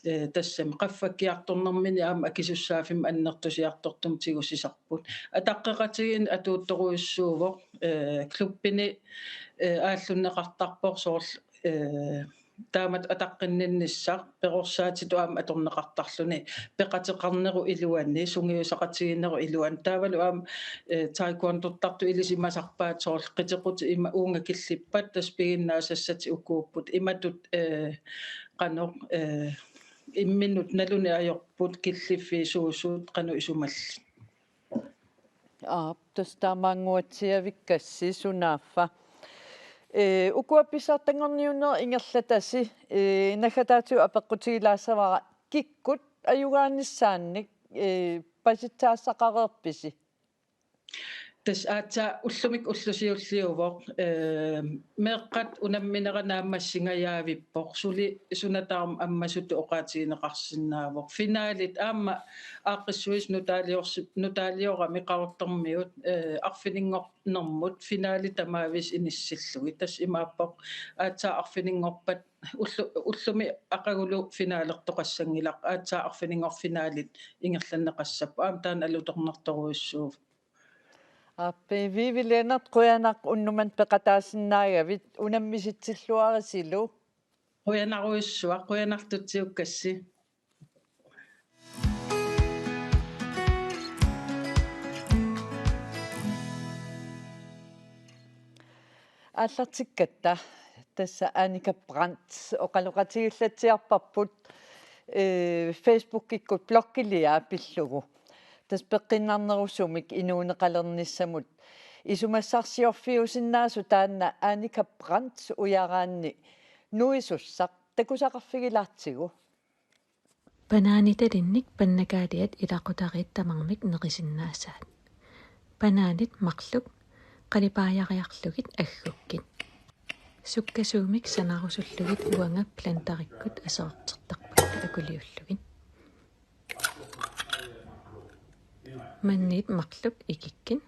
eh, tassami qaffakkiartornermini aamma akisussaaffimmi annertusiartortumik tigusisarput. Ataqqeqatigiinneq atuuttorujussuuvoq, eh, klubbini, eh, aallunneqartarpoq soorlu, eh, taamatut ataqqinninnissaq, perorsaatitut aamma atorneqartarluni, peqateqarnerup iluani, sungiusaqatigiinnerup iluani. Taavalu aamma, eh, taekwondortartut ilisimasarpaat soorlu qiteqqutit ima uunga killippat tassa piginnaasassatik ukuupput. Imatut, eh, qanoq, eh, imminut naluneq ajorput killiffiit suusut qanoq isumallit. Aap, tassa taamaannguatsiavikkassi sunaaffa. Eh, ukua pissartanngorniunnerit ingerlatasi, eh, naggataatigut apeqqutigilaassavara kikkut ajugaanissaannik, eh, pasitsaassaqareerpisi? Tassa aatsaat ullumikkut ulloq siulliuvoq, eh, meeqqat unamminerat naammassingajavippoq, suli suna tamarmi ammasutut oqaatigineqarsinnaavoq. Finalit aamma aaqqissuisa nutaaliorsi-, nutaalioramik Qaqortormiut, eh, arfininngornermut finali tamaavisa inissillugit. Tassa imaappoq aatsaat arfininngorpat ullu-, ullumi aqagulu finalertoqassanngilaq, aatsaat arfininngorpat finalit ingerlanneqassapput. Aamma taanna alutornartorujussuuvoq. Aap, Vivi Lennert, qujanaq unnuk manna peqataasinnaagavit, unammisitsilluarisilu. Qujanarujussuaq, qujanartutsiukkassi. Aallartikkatta tassa Annika Brandt oqaloqatigiillatsiarparput, eh, Facebookikkut bloggiliaa pillugu. Tassa peqqinnarnerusumik inuuneqalernissamut isumassarsiorfiusinnaasut taanna Annika Brandt ujaraanni nuisussaq takusaqarfigilaartigu. Banaanitalinnik pannakaaliat ilaqutariit tamarmik nerisinnaasaat. Banaanit marluk, qalipaajariarlugit aggukkit. Sukkasuumik sanarusullugit uanga blenderikkut aserortertarpakka akuliullugit. Manniit marluk ikikkit.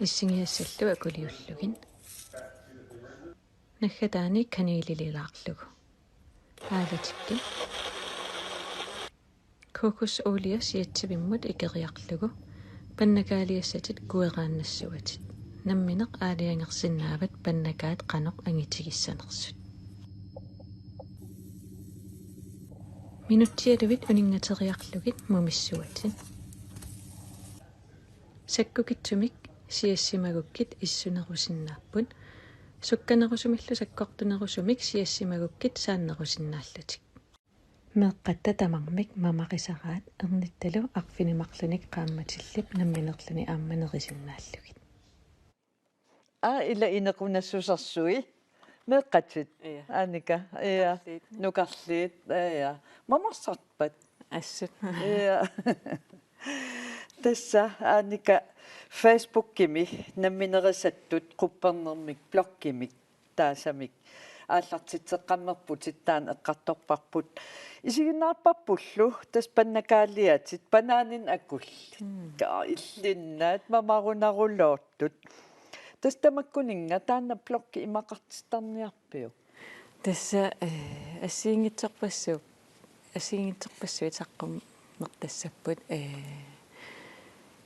Issigiassallu akuliullugit. Naggataani kanelililaarlugu. Aalatikkit. Kokosolie siatsivimmut ikeriarlugu. Pannakaaliassatit kueraannassuatit. Nammineq aalajangersinnaavat pannakaat qanoq angitigissanersut. Minutsialuit uninngateriarlugit mumissuatit. Sakkukitsumik siassimagukkit issunerusinnaapput. Sukkanerusumillu sakkortunerusumik siassimagukkit saannerusinnaallutik. Meeqqatta tamarmik mamarisaraat ernittalu arfineq-marlunnik qaammatillip nammineerluni aamma nerisinnaallugit. Aa, ila inequnassusersui. Meeqqatit. Ja. Annika. Ja. Nukarliit. Nukarliit. Ja. Mamarsarpat. Assut. Ja. Tassa Annika Facebookimi namminerisattut quppernermik bloggimik taasamik aallartitseqqammerputit taanna eqqartorparput. Isiginnaarparpullu tassa pannakaaliatit banaaninik akullit. Mm. Kaa illinnaat mamarunarulooq. Tassa tamakkuninnga taanna bloggi imaqartittarniarpiuk? Tassa, eh, assigiinngitsorpassuup-, assigiinngitsorpassuit saqqummertassapput, eh,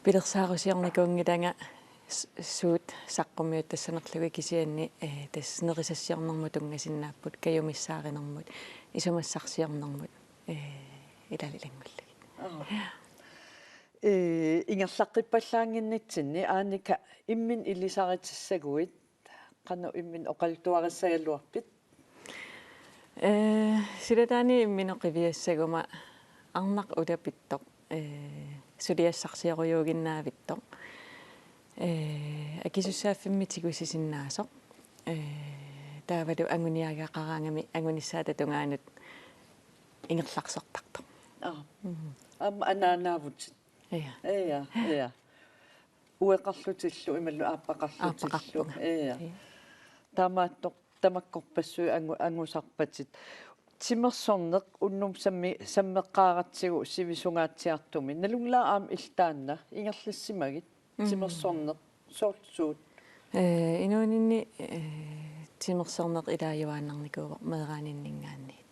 pilersaarusiornikuunngilanga s-, suut saqqummiuttassanerlugit kisianni, eh, tassa nerisassiornermut tunngasinnaapput, kajumissaarinermut, isumassarsiornermut, eh, ilaa ilanngullugit. Aa. Eh, ingerlaqqippallaannginnitsinni Annika imminut ilisaritissaguit qanoq imminut oqaluttuarissagaluarpit? Eh, silataani imminut qiviassaguma arnaq ulapittoq, eh, suliassarsiorujuuginnaavittoq. Eh, akisussaaffimmi tigusisinnaasoq. Eh, taavalu anguniagaqaraangami angunissaata tungaanut ingerlarsortartoq. Aa. Mhm. Aamma anaanaavutit. Ja. Ja, ja. Ueqarlutillu imaluunniit aappaqarlutillu. Aappaqarpunga. Ja. Ja. Taamaattoq tamakkorpassuit angu-, angusarpatit. Timersorneq unnuk sammi-, sammeqqaaratsigu sivisungaatsiartumi. Nalunngilara aamma illit taanna ingerlassimagit. Mm. Timersorneq soorlu suut? Eh, inuuninni, eh, timersorneq ilaajuaannarnikuuvoq meeraaninninngaanniit.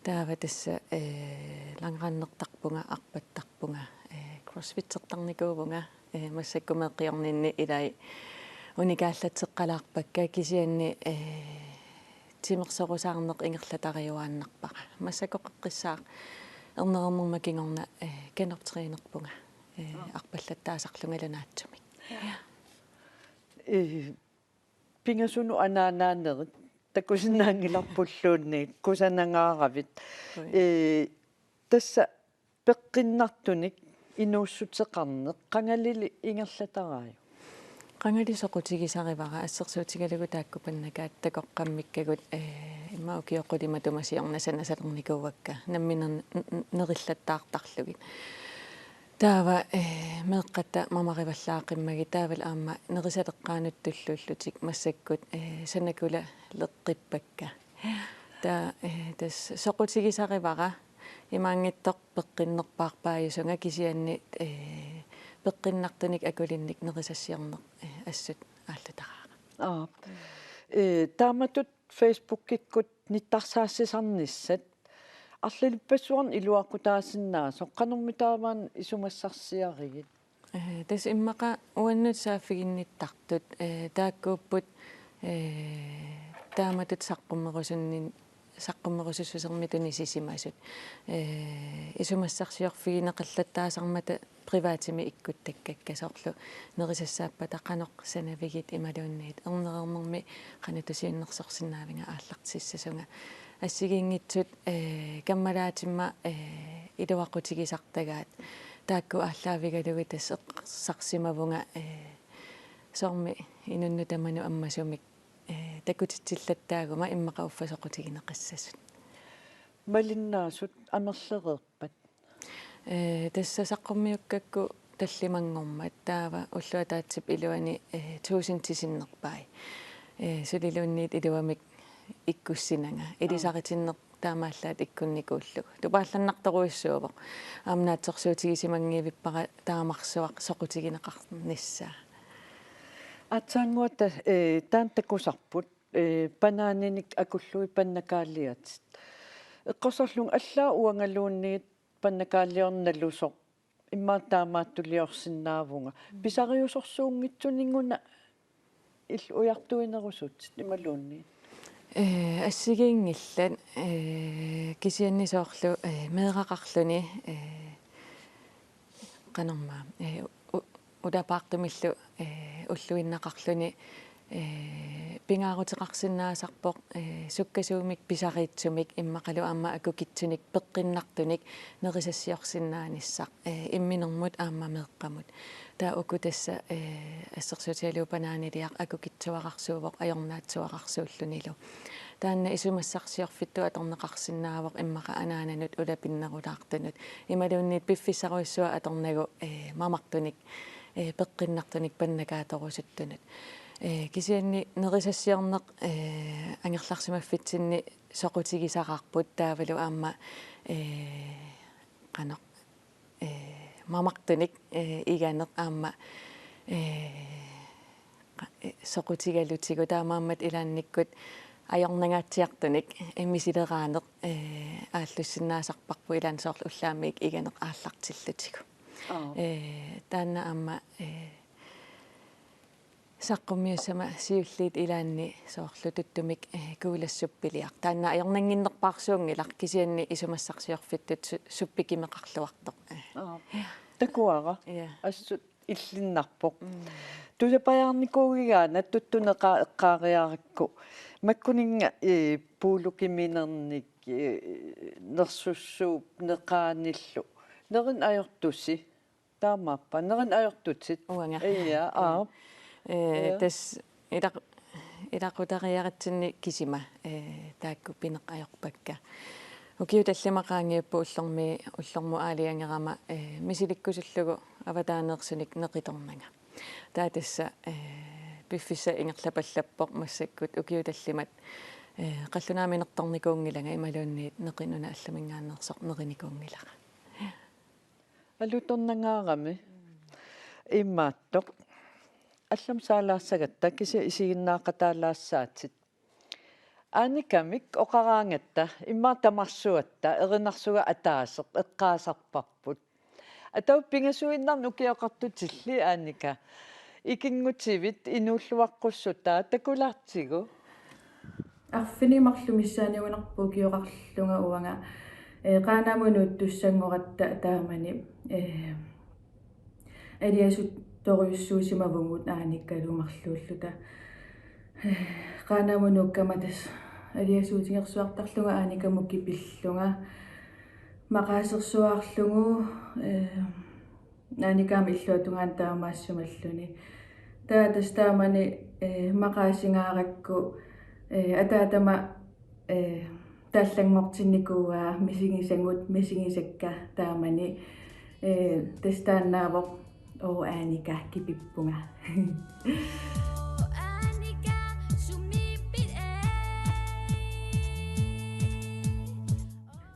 Taava tassa, eh, langrendertarpunga, arpattarpunga, eh, crossfittertarnikuuvunga, eh, massakkut meeqqiorninni ilai unikaallatseqqalaarpakka kisianni, eh, timersorusaarneq ingerlatariuaannarpara. Massakkut qeqqissaaq ernereernerma kingorna, eh, genoptrænerpunga, eh, Aa. arpallattaasarlungalu naatsumik. Ja. Eh, pingasunut anaanaanerit takusinnaanngilarpulluunniit kusanangaaravit. Ui. Eh, tassa peqqinnartunik inuussuteqarneq qangalili ingerlataraajuk? Qangali soqutigisarivara assersuutigalugu taakku pannakaat takoqqammikkagut, eh, immaqa ukiut qulit matuma siorna sanasalernikuuakka nammineq n-, n-, nerillattaartarlugit. Taava, eh, meeqqatta mamarivallaaqqimmagit taavalu aamma nerisaleqqaanut tulluullutik massakkut, eh, sanakulaqqippakkit. Taava, eh, tassa soqutigisarivara imaanngitsoq peqqinnerpaarpaajusunga kisianni, eh, peqqinnartunik akulinnik nerisassiorneq, eh, assut aallutaraara. Aa. Eh, taamatut Facebookikkut nittarsaassisarnissat arlalippassuarnik iluaqutaasinnaasoq qanormitaava isumassarsiarigit? Eh, tassa immaqa uannut saaffiginnittartut, eh, taakkuupput, eh, taamatut saqqummerusunnin-, saqqummerusussusermik tunisisimasut. Eh, isumassarsiorfigineqallattaasarmata privatimi ikkuttakkakka soorlu nerisassaappata qanoq sanavigit imaluunniit ernereernermi qanoq tusiunnersorsinnaavinga aallartissasunga. Assigiinngitsut, eh, kammalaatima, eh, iluaqutigisartagaat taakku aallaavigalugit tassa eqqarsarsimavunga, eh, soormi inunnut tamanut ammasumik, eh, takutitsillattaaguma immaqa uffa soqutigineqassasut. Malinnaasut amerlereerpat? Eh, tassa saqqummiukkakku tallimanngormat taava ulloq ataatsip iluani, eh, tuusinti sinnerpai. Eh, suliluunniit iluamik ikkussinanga. Aa. Ilisaritinneq taamaallaat ikkunnikuullugu. Tupaallannartorujussuuvoq. Aamma naatsorsuutigisimanngivippara taamarsuaq soqutigineqarnissaa. Aatsaannguaq ta-, eh, taanna takusarput, eh, banaaninik akullugit pannakaaliatit. Eqqarsarlunga allaat uangaluunniit pannakaaliorneq nalusoq immaqa taamaattuliorsinnaavunga. Mm. Pisariusorsuunngitsuninguna illit ujartuinerusutit imaluunniit? Eh, assigiinngillat, eh, kisianni soorlu, eh, meeraqarluni, eh, qanormaa, eh, u-, ulapaartumillu, eh, ulluinnaqarluni Ee, pingaaruteqarsinnaasarpoq, ee, sukkasuumik pisariitsumik immaqalu aamma akukitsunik peqqinnartunik nerisassiorsinnaanissaq, ee, imminermut aamma meeqqamut. Taava uku tassa, ee, assersuutigalugu banaaniliaq akukitsuararsuuvoq ajornaatsuararsuullunilu. Taanna isumassarsiorfittut atorneqarsinnaavoq immaqa anaananut ulapinnerulaartunut. Imaluunniit piffissarujussuaq atornagu, ee, mamartunik, ee, peqqinnartunik pannakaatorusuttunut. Ee, kisianni nerisassiorneq, ee, angerlarsimaffitsinni soqutigisaqarput taavalu aamma, ee, qanoq, ee, mamartunik, ee, iganeq aamma, ee, qa-, ee, soqutigalutigu taamaammat ilaannikkut ajornangaatsiartunik, ee, misileraaneq, ee, aallussinnaasarparput ilaanni soorlu ullaammiit iganeq aallartillutigu. Aap. Ee, taanna aamma, ee, saqqummiussama siulliit ilaanni soorlu tuttumik, ee, kuulassuppiliaq. Taanna ajornannginnerpaarsuunngilaq kisianni isumassarsiorfittut su-, suppikimeqarluartoq. Ee. Aap. Takuara. Ja. Assut illinnarpoq. Mm. Tusapajaarnikuugigaanni tuttuneqaaq eqqaariarakku. Makkuninnga, ee, puulukiminernik, ee, nersussuup neqaanillu. Nerineq ajortusi. Taamaappa. Nerineq ajortutit. Uanga. Ja, aap. Ee, ja. Tassa ilaq-, ilaqutariaratsinni kisima, ee, taakku pineq ajorpakka. Ukiut tallimat qaangiupput ullormi, ullormut aalajangerama, ee, misilikkusullugu avataaneersunik neqitornanga. Taava tassa, ee, piffissaq ingerlapallappoq massakkut ukiut tallimat, ee, qallunaaminertornikuunngilanga imaluunniit neqinuna allaminngaanneersoq nerinikuunngilara. Alutornangaarami. Imaattoq. Allamik saalaassagatta kisianni isiginnaaqataalaassaatit. Annikamik oqaraangatta immaqa tamarsuatta erinarsuaq ataaseq eqqaasarparput. Ataaseq pingasuinnarnik ukioqartutilli Annika. Ikinngutivit inuulluaqqussutaa takulaartigu. Arfineq-marluk missaaniugunarpoq ukioqarlunga uanga, ee, Qaanaamut nuuttussanngoratta taamani, ee, aliasuttorujussuusimavugut Annikalu marluulluta. Ee, Qaanaamut nuukkama tassa aliasuutigersuartarlunga Annikamut kipillunga maqaasersuarlugu, ee, Annikap illuatungaani taamaassimalluni. Taava tassa taamani, ee, maqaasingaarakku, ee, ataatama, ee, taallanngortinnikuuaa misigisagut, misigisakka taamani, ee, tassa taannaavoq Oo Annika kipippunga.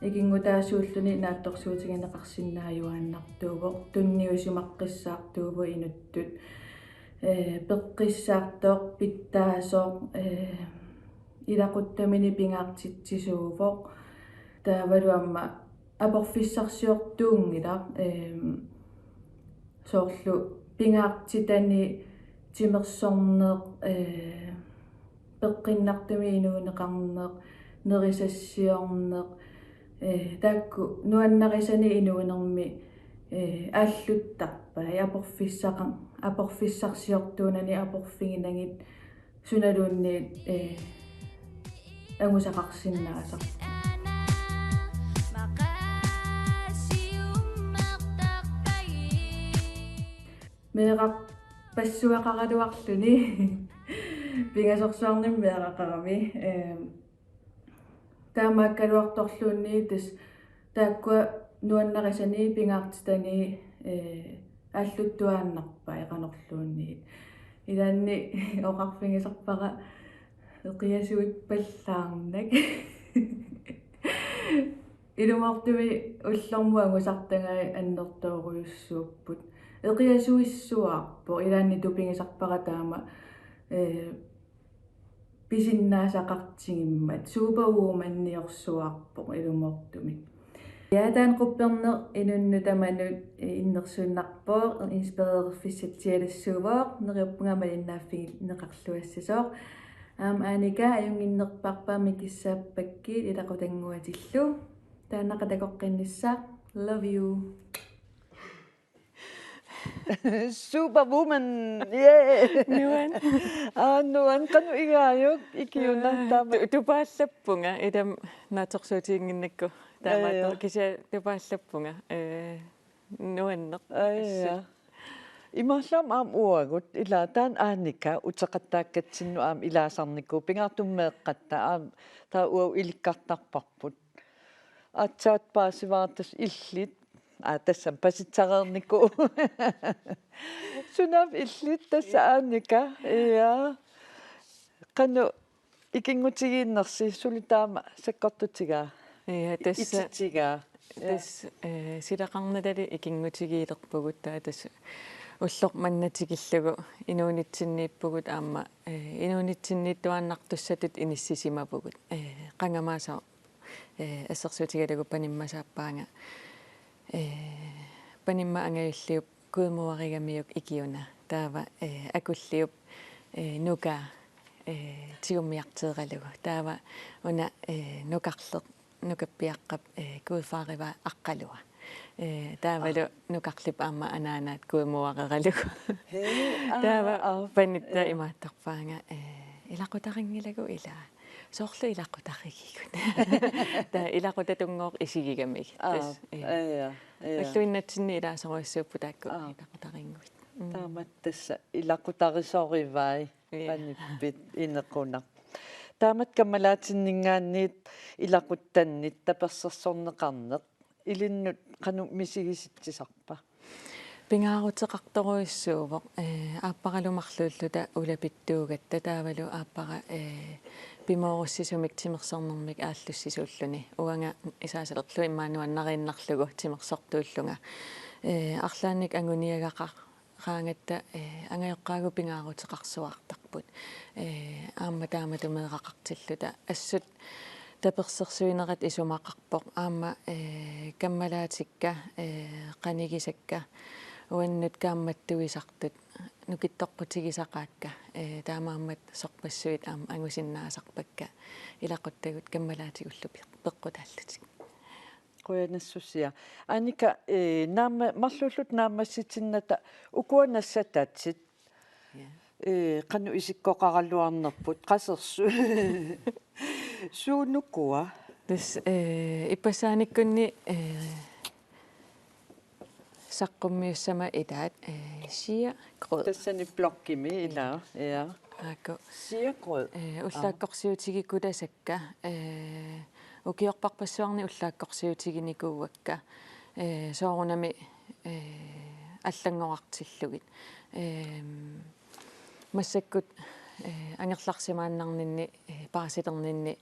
Ikinngutaasuulluni naatsorsuutigineqarsinnaajuaannartuuvoq, tunniusimaqqissaartuuvoq inuttut. Ee, peqqissaartoq, pitsaasoq, ee, ilaquttaminik pingaartitsisuuvoq. Taavalu aamma aporfissarsiortuunngilaq, ee, soorlu pingaartitani timersorneq, ee, peqqinnartumik inuuneqarneq, nerisassiorneq, ee, taakku nuannarisanik inuunermi, ee, aalluttarpai, aporfissaqa-, aporfissarsiortuunani aporfiginagit sunaluunniit, ee, angusaqarsinnaasarput. Meerarpassuaqaraluarluni. Pingasorsuarnimmi meeraqarami. Ee, taamaakkaluartorluunniit tassa taakkua nuannarisanik pingaartitanik, ee, aalluttuaannarpai qanorluunniit. Ilaanni oqarfigisarpara eqiasuippallaarnak. Ilumoortumik ullormut angusartagai annertoorujussuupput. Eqiasuissuarpoq, ilaanni tupigisarpara taama, ee, pisinnaasaqartigimmat, Superwomaniorsuarpoq ilumoortumik. Ja, taanna qupperneq inunnut tamanut, ee, innersuunnarpoq, inspirererfissatsialassuuvoq, neriuppunga malinnaaffigineqarluassasoq. Aamma Annika, ajunnginnerpaarpaat mikissaappakkit ilaqutannguatillu. Taannaqa takoqqinnissaq. Love you. Superwoman. Yeah. Nuan. Aa, nuan, qanoq igaajuk ikiuna? Aa, taama tu-, tupaallappunga, ilami naatsorsuutiginnginnakku. Taama. Aa, ja. Kisianni tupaallappunga. Ee, nuanneq. Aa, ja. Assut. Imaallaat aamma uagut, ila taanna Annika uteqattaakkatsinnut aamma ilaasarnikuuvoq, pingaartumik meeqqatta aamma, taava uagut ilikkartarparput. Aatsaat paasivara tassa illit. Aa, tassami pasitsareernikuuvoq. Sunaaffa illit tassa, Annika? Ja. Qanoq ikinngutigiinnersi, suli taama sakkortutigaa? Ja, tassa, itsitigaa. Ja. Tassa, eh, silaqqarnatali ikinngutigiilerpugut, taava tassa ulloq manna tikillugu inuunitsinniippugut aamma, eh, inuunitsinniittuaannartussatut inissisimavugut. Eh, qangamaasooq, eh, assersuutigalugu Panimma saappaanga. Eh, Panimma angajulliup Gudmoderigamiuk ikiuna. Taava, eh, Akulliup, eh, nukaa, eh, tigummiarteeralugu. Taava una, eh, nukarleq, nukappiaqqap, eh, gudfaderip aqqalua. Eh, taavalu, aa, nukarlip aamma anaanaat gudmodereralugu. Hee, aa, taava, aa, panitta, ee, imaattarpaanga, eh, ilaqutarinngilagut ilaa. Soorlu ilaqutarigigut. Taava ilaqutatunngooq isigigamigit. Aa, tassa, eh. Ee, ja, ee, ja. Ulluinnatsinni ilaasorujussuupput taakku, aa, ilaqutarinnguit. Mm. Taamatut tassa ilaqutarisorivai. Ja. Panippit inequnaq. Taamatut kammalaatinninngaanniit ilaquttannit tapersersorneqarneq ilinnut qanoq misigisitsisarpa? Pingaaruteqartorujussuuvoq, eh, aapparalu marluulluta ulapittuugatta taavalu aappara, eh, pimoorussisumik timersornermik aallussisuulluni. Uanga isaasalerlu immaqa nuannariinnarlugu timersortuullunga. Eh, arlaannik anguniagaqar-, -raangatta, eh, angajoqqaagut pingaaruteqarsuaartarput. Eh, aamma taamatut meeraqartilluta. Assut tapersersuinerat isumaqarpoq. Aamma, eh, kammalaatikka, eh, qanigisakka, uannut kaammattuisartut, nukittoqqutigisaqaakka, eh, taamaammat sorpassuit aamma angusinnaasarpakka, ilaquttagut kammalaatigullu pe-, peqqutaallutik. Qujanassusia. Annika, eh, naamma-, marluulluta naammassitinnata ukua nassatatit. Ja. Eh, qanoq isikkoqaraluarnerput, qasersut? Suut ukua? Tassa, eh, ippassaaniikkunni, eh, saqqummiussama ilaat, eh, Sia Grød. Tassani blokkimi ilaa, ja. Aaku. Sia Grød. Eh, aa, ullaakkorsiutigikkutta sakka, eh, ukiorparpassuarni ullaakkorsiutiginikuuakka, eh, soorunami, eh, allanngorartillugit. Ehm, massakkut, eh, angerlarsimaannarninni, eh, paasilerninni,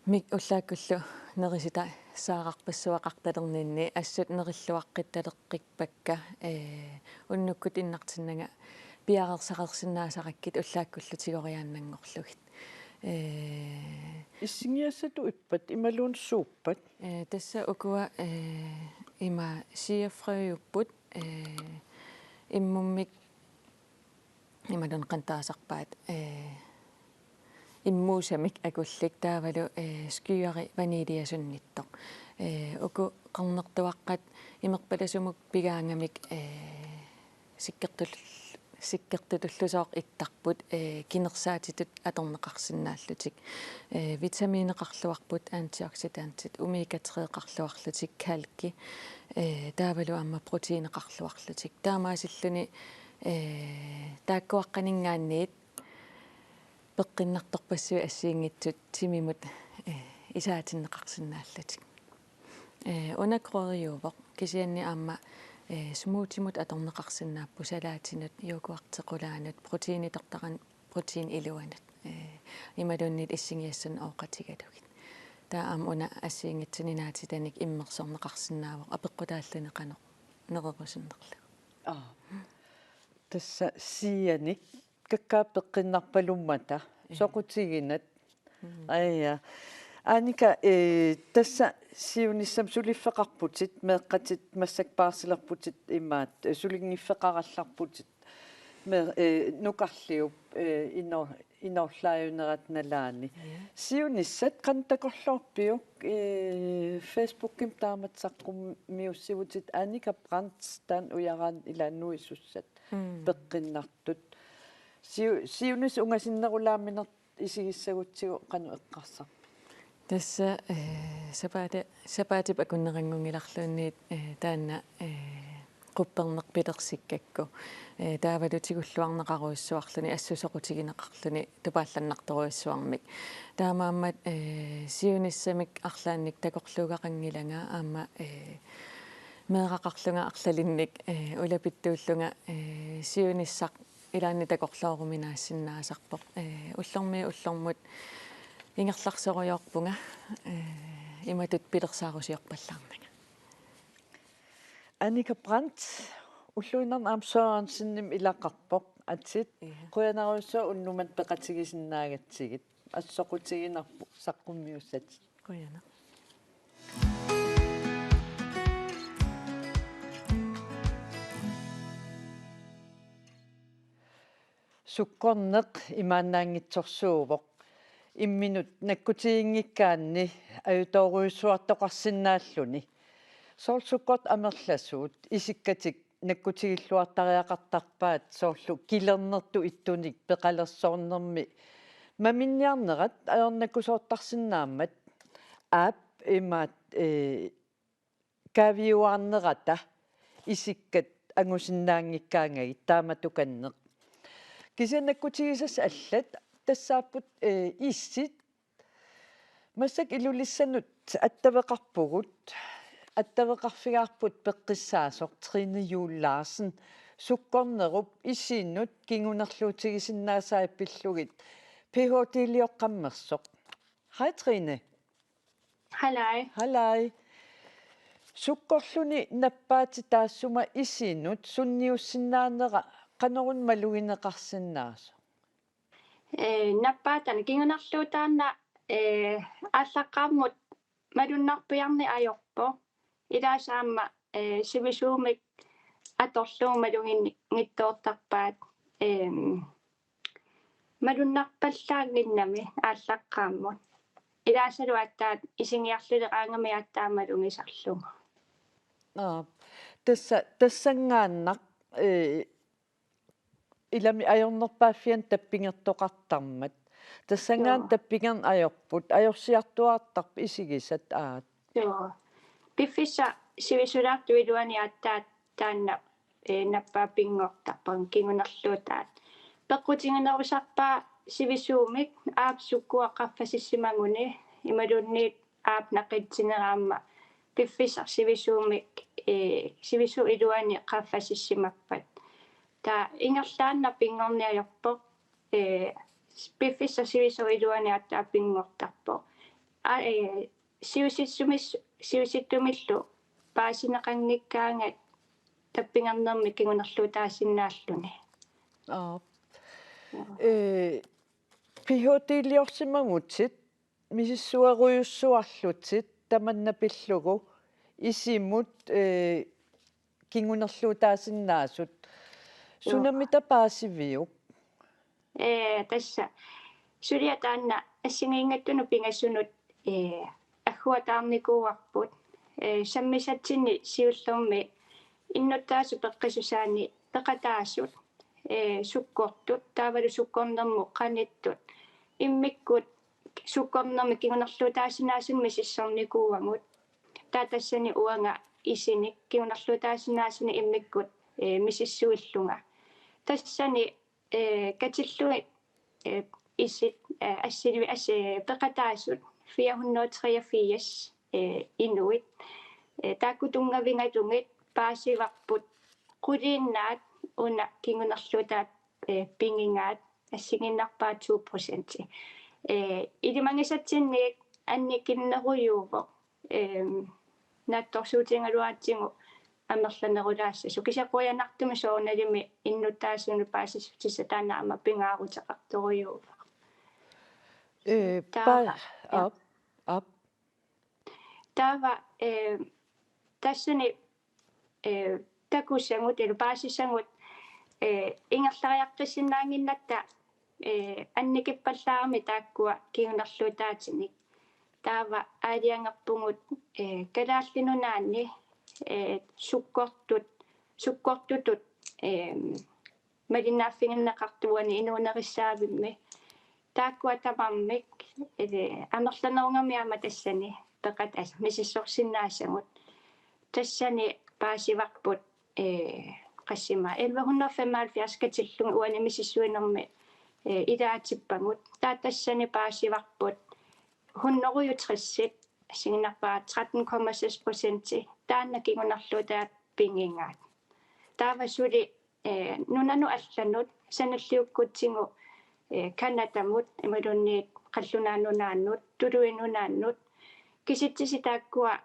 mik ullaakkullu nerisitassaqarpassuaqartalerninni assut nerilluaqqittaleqqippakka, eh, unnukkut innartinnanga piareersareersinnaasarakkit ullaakkullu tigoriaannanngorlugit. Eh, issinngiassatut ippat imaluunniit suuppat? Eh, tassa ukua, eh, ima Sia Frøupput, eh, immummik imaluunniit qanoq taasarpaat, eh, immuusamik akullik taavalu, eh, skyeri vaniljasunnittoq. Eh, uku qernertuaqqat imerpalasumut pigaangamik, eh, sikkertul-, sikkertutullusooq ittarput, eh, kinersaatitut atorneqarsinnaallutik. Eh, vitamineqarluarput, antioxidantit, omega tre-qarluarlutik, kalki, eh, taavalu aamma proteiineqarluarlutik. Taamaasilluni, eh, taakkuaqqaninngaanniit peqqinnartorpassuit assigiinngitsut timimut, eh, isaatinneqarsinnaallutik. Eh, una grødiuvoq, kisianni aamma, eh, smoothiemut atorneqarsinnaapput, salaatinut, yoghurti qulaanut, proteiinitortaran-, proteiini iluanut. Eh, imaluunniit issinngiassanut ooqatigalugit. Taava aamma una assigiinngitsunik naatitanik immersorneqarsinnaavoq apeqqutaalluni qanoq nererusunnerlugu. Aa. Tassa Sianik kakkaak peqqinnarpalummata. Ja. Soqutiginat. Mm. Aja. Annika, eh, tassa siunissami suliffeqarputit, meeqqatit massakkut paarsilerputit imaattoq, eh, sulinngiffeqarallarputit. Me-, eh, nukarliup, eh, ino-, inorlaajunerat nalaani. Ja. Siunissat qanoq takorloorpiuk, ee, Facebookimi taamatut saqqummiussivutit Annika Brandt taanna ujaraanni ilaannuisussat Mm. peqqinnartut. Siu-, siunissaq ungasinnerulaamminertut isigissagutsigu qanoq eqqarsarpit? Tassa, ee, sapaati-, sapaatip akunneranngunngilarluunniit, ee, taanna, ee, qupperneq pilersikkakku. Ee, taavalu tigulluarneqarujussuarluni assut soqutigineqarluni tupaallannartorujussuarmik. Taamaammat, ee, siunissamik arlaannik takorluugaqanngilanga aamma, ee, meeraqarlunga arlalinnik, ee, ulapittuullunga, ee, siunissaq ilaanni takorlooruminaassinnaasarpoq. Ee, ullormiit ullormut ingerlarsorujoorpunga, ee, imatut pilersaarusiorpallaarnanga. Annika Brandt, ulluinnarni aamma Sørensenimik ilaqarpoq, atit. Ja. Qujanarujussuaq unnummat peqatigisinnaagatsigit. Assoqutiginarpoq saqqummiussatit. Qujanaq. Sukkorneq imaannaanngitsorsuuvoq. Imminut nakkutiginngikkaanni ajutoorujussuartoqarsinnaalluni. Soorlu sukkortut amerlasuut isikkatik nakkutigilluartariaqartarpaat, soorlu kilernertut ittunik peqalersoornermi maminniarnerat ajornakusoortarsinnaammat, aap, imaat, ee, kaaviiuarnerata isikkat angusinnaanngikkaangagit taamatukanneq. Kisianni nakkutigisassat allat tassaapput, ee, isit. Massakkut Ilulissanut attaveqarpugut, attaveqarfigaarput peqqissaasoq Trine Juul Larsen, sukkornerup isinut kingunerluutigisinnaasaa pillugit Ph.D.-lioqqammersoq. Hej, Trine. Halaj. Halaj. Sukkorluni nappaatit taassuma isinut sunniussinnaanera qanoruna malugineqarsinnaasoq? Ee, nappaataani kingunerluutaanna, ee, aallaqqaammut malunnarpiarneq ajorpoq. Ilaasa aamma, ee, sivisuumik atorlugu maluginngitsoortarpaat, eem, malunnarpallaannginnami aallaqqaammut. Ilaasalu aatsaat isigiarluleraangami aatsaat malugisarlugu. Aap. Tassa, tassanngaannaq, ee, ilami ajornerpaaffiani tappigertoqartarmat. Tassanngaannaq Joo. tappigerneq ajorput, ajorsiartuaartarput isigisat, aat. Joo. Piffissaq sivisulaartup iluani aatsaat taanna, ee, nappaat pinngortarpoq kingunerluutaat. Peqqutiginerusarpaa sivisuumik aap sukkua qaffasissimaguni imaluunniit aap naqitsinera aamma piffissaq sivisuumik, ee, sivisuup iluani qaffasissimappat. Taava ingerlaannaq pinngorneq ajorpoq, ee, piffissaq sivisuup iluani aatsaat pinngortarpoq. Aa, ee, siusissumis-, siusittumillu paasineqanngikkaangat tappigernermik kingunerluutaasinnaalluni. Aap. Joo. Ee, Ph.D.-liorsimagutit, misissuerujussuarlutit tamanna pillugu isimut, ee, kingunerluutaasinnaasut. Joo. Sunamita paasiviuk? Ee, tassa. Suliaq taanna assigiinngitsunut pingasunut, ee, agguataarnikuuarput. Ee, sammisatsinni siullermi innuttaasut peqqissusaanni peqataasut, ee, sukkortut, taavalu sukkornermut qanittut, immikkut sukkornermik kingunerluutaasinnaasunut misissornikuuagut. Taava tassani uanga isinik kingunerluutaasinnaasunik immikkut, ee, misissuillunga. Tassani, ee, katillugit, ee, isit, ee, assilivi-, ass-, ee, peqataasut fire hundrede og treogfirs, ee, inuit. Ee, taakku tunngavigalugit paasivarput quliinnaat una kingunerluutaat, ee, pigigaat, assigiinnarpaat to procenti. Ee, ilimagisatsinniit annikinnerujuuvoq, eem, naatsorsuutigigaluaratsigu amerlanerulaassasoq. Kisianni qujanartumik soorunalimi innuttaasunut paasissutissaq taanna aamma pingaaruteqartorujuuvoq. Ee, taava, pa-, ja. Aap, aap. Taava, ee, tassani, ee, takussagut, ilaa, paasissagut, ee, ingerlariaqqissinnaannginnatta eh, annikippallaarami taakkua kingunerluutaatinik. Taava aalajangerpugut, eh, Kalaallit Nunaanni, eh, sukkortut, sukkortutut, eh, malinnaaffigineqartuani inuunerissaavimmik. Taakkua tamarmik, eh, amerlanerugami aamma tassani peqat-, altså, misissorsinnaasagut. Tassani paasivarput, eh, qassima, elleve hundrede og femoghalvfjerds katillugit uani misissuinermi, eh, ilaatippagut. Taava tassani paasivarput hundrede og tres, assigiinnarpara tretten komma seks procenti, taanna kingunerluutaat pigigaat. Taava suli, eh, nunanut allanut, sanilliukkutsigu, eh, Canadamut, imaluunniit Qallunaat Nunaannut, Tuluit Nunaannut, kisitsisit taakkua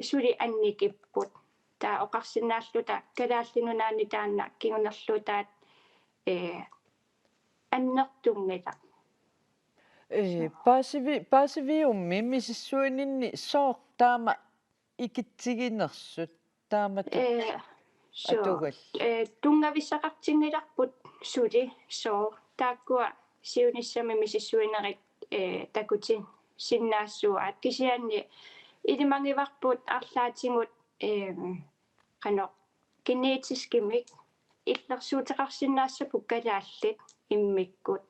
suli annikipput. Taava oqarsinnaalluta Kalaallit Nunaanni taanna kingunerluutaat, eh, annertunngilaq. Eh, paasivi-, paasiviummi misissuininni sooq taama ikitsiginersut taamatut? Eh, sooq. Atugallit. Eh, tunngavissaqartinngilarput suli sooq. Taakkua siunissami misissuinerit, eh, takutinniarsinnaassuuaat, kisianni ilimagivarput arlaatigut, eh, qanoq, genetiskimik illersuuteqarsinnaassapput kalaallit immikkut.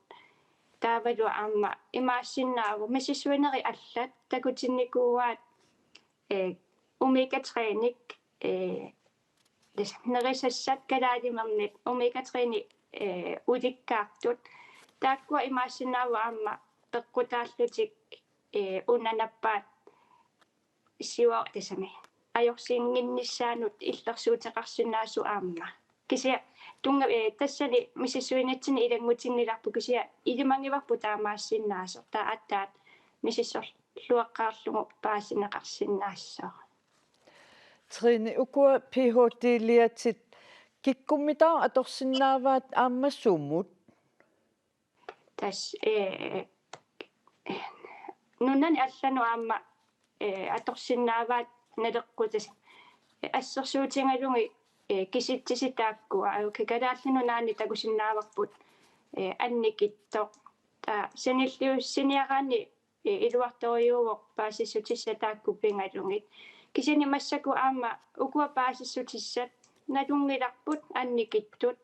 Taavalu aamma imaassinnaavoq misissuinerit allat takutinnikuuaat, eh, omega tre-nik, eh, tassa nerisassat kalaalimernik omega tre-nik, eh, ulikkaartut. Taakkua imaassinnaavoq aamma peqqutaallutik, eh, una nappaat siua-, tassami ajorsiinnginnissaanut illersuuteqarsinnaasut aamma. Kisianni tunnga-, eh, tassani misissuinitsinni ilanngutinngilarput, kisianni ilimagivarput taamaassinnaasoq, taava aatsaat misissorluaqqaarlugu paasineqarsinnaasoq. Trine, ukua P H D-liatit kikkummitaava atorsinnaavaat aamma sumut? Tassa, eh, nunani allanut aamma, eh, atorsinnaavaat naleqqutis-, eh, assersuutigalugit, eh, kisitsisit taakkua, aa, okay, Kalaallit Nunaanni takusinnaavarput, eh, annikittoq. Taava sanilliussiniaraanni, eh, iluartorujuuvoq paasissutissat taakku pigalugit. Kisianni massakkut aamma ukua paasissutissat nalunngilarput annikittut.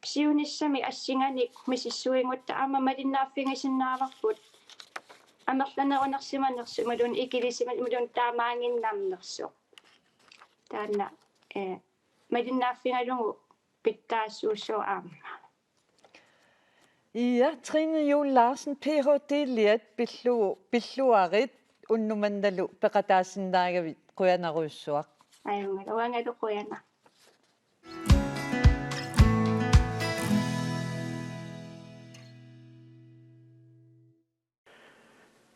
Siunissami assinganik misissuigutta aamma malinnaaffigisinnaavarput amerlanerunersimanersut imaluunniit ikilisimanersut imaluunniit taamaaginnarnersut. Taanna, eh, malinnaaffigalugu pitsaasuussooq aamma. Ia, Trine Juul Larsen, P H D-liat pillu-, pilluarit, unnuk mannalu peqataasinnaagavit, qujanarujussuaq. Ajunngilaq, uangalu qujanaq.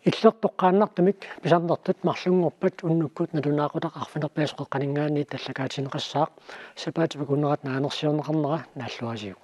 Illit toqqaannartumik pisarnertut marlunngorpat unnukkut nalunaaqutaq arfineq-pingasut qeqqaninngaanniit tallakaatigineqassaaq. Sapaatip-akuunerata naanersiorneqarnera naalluarisiuk.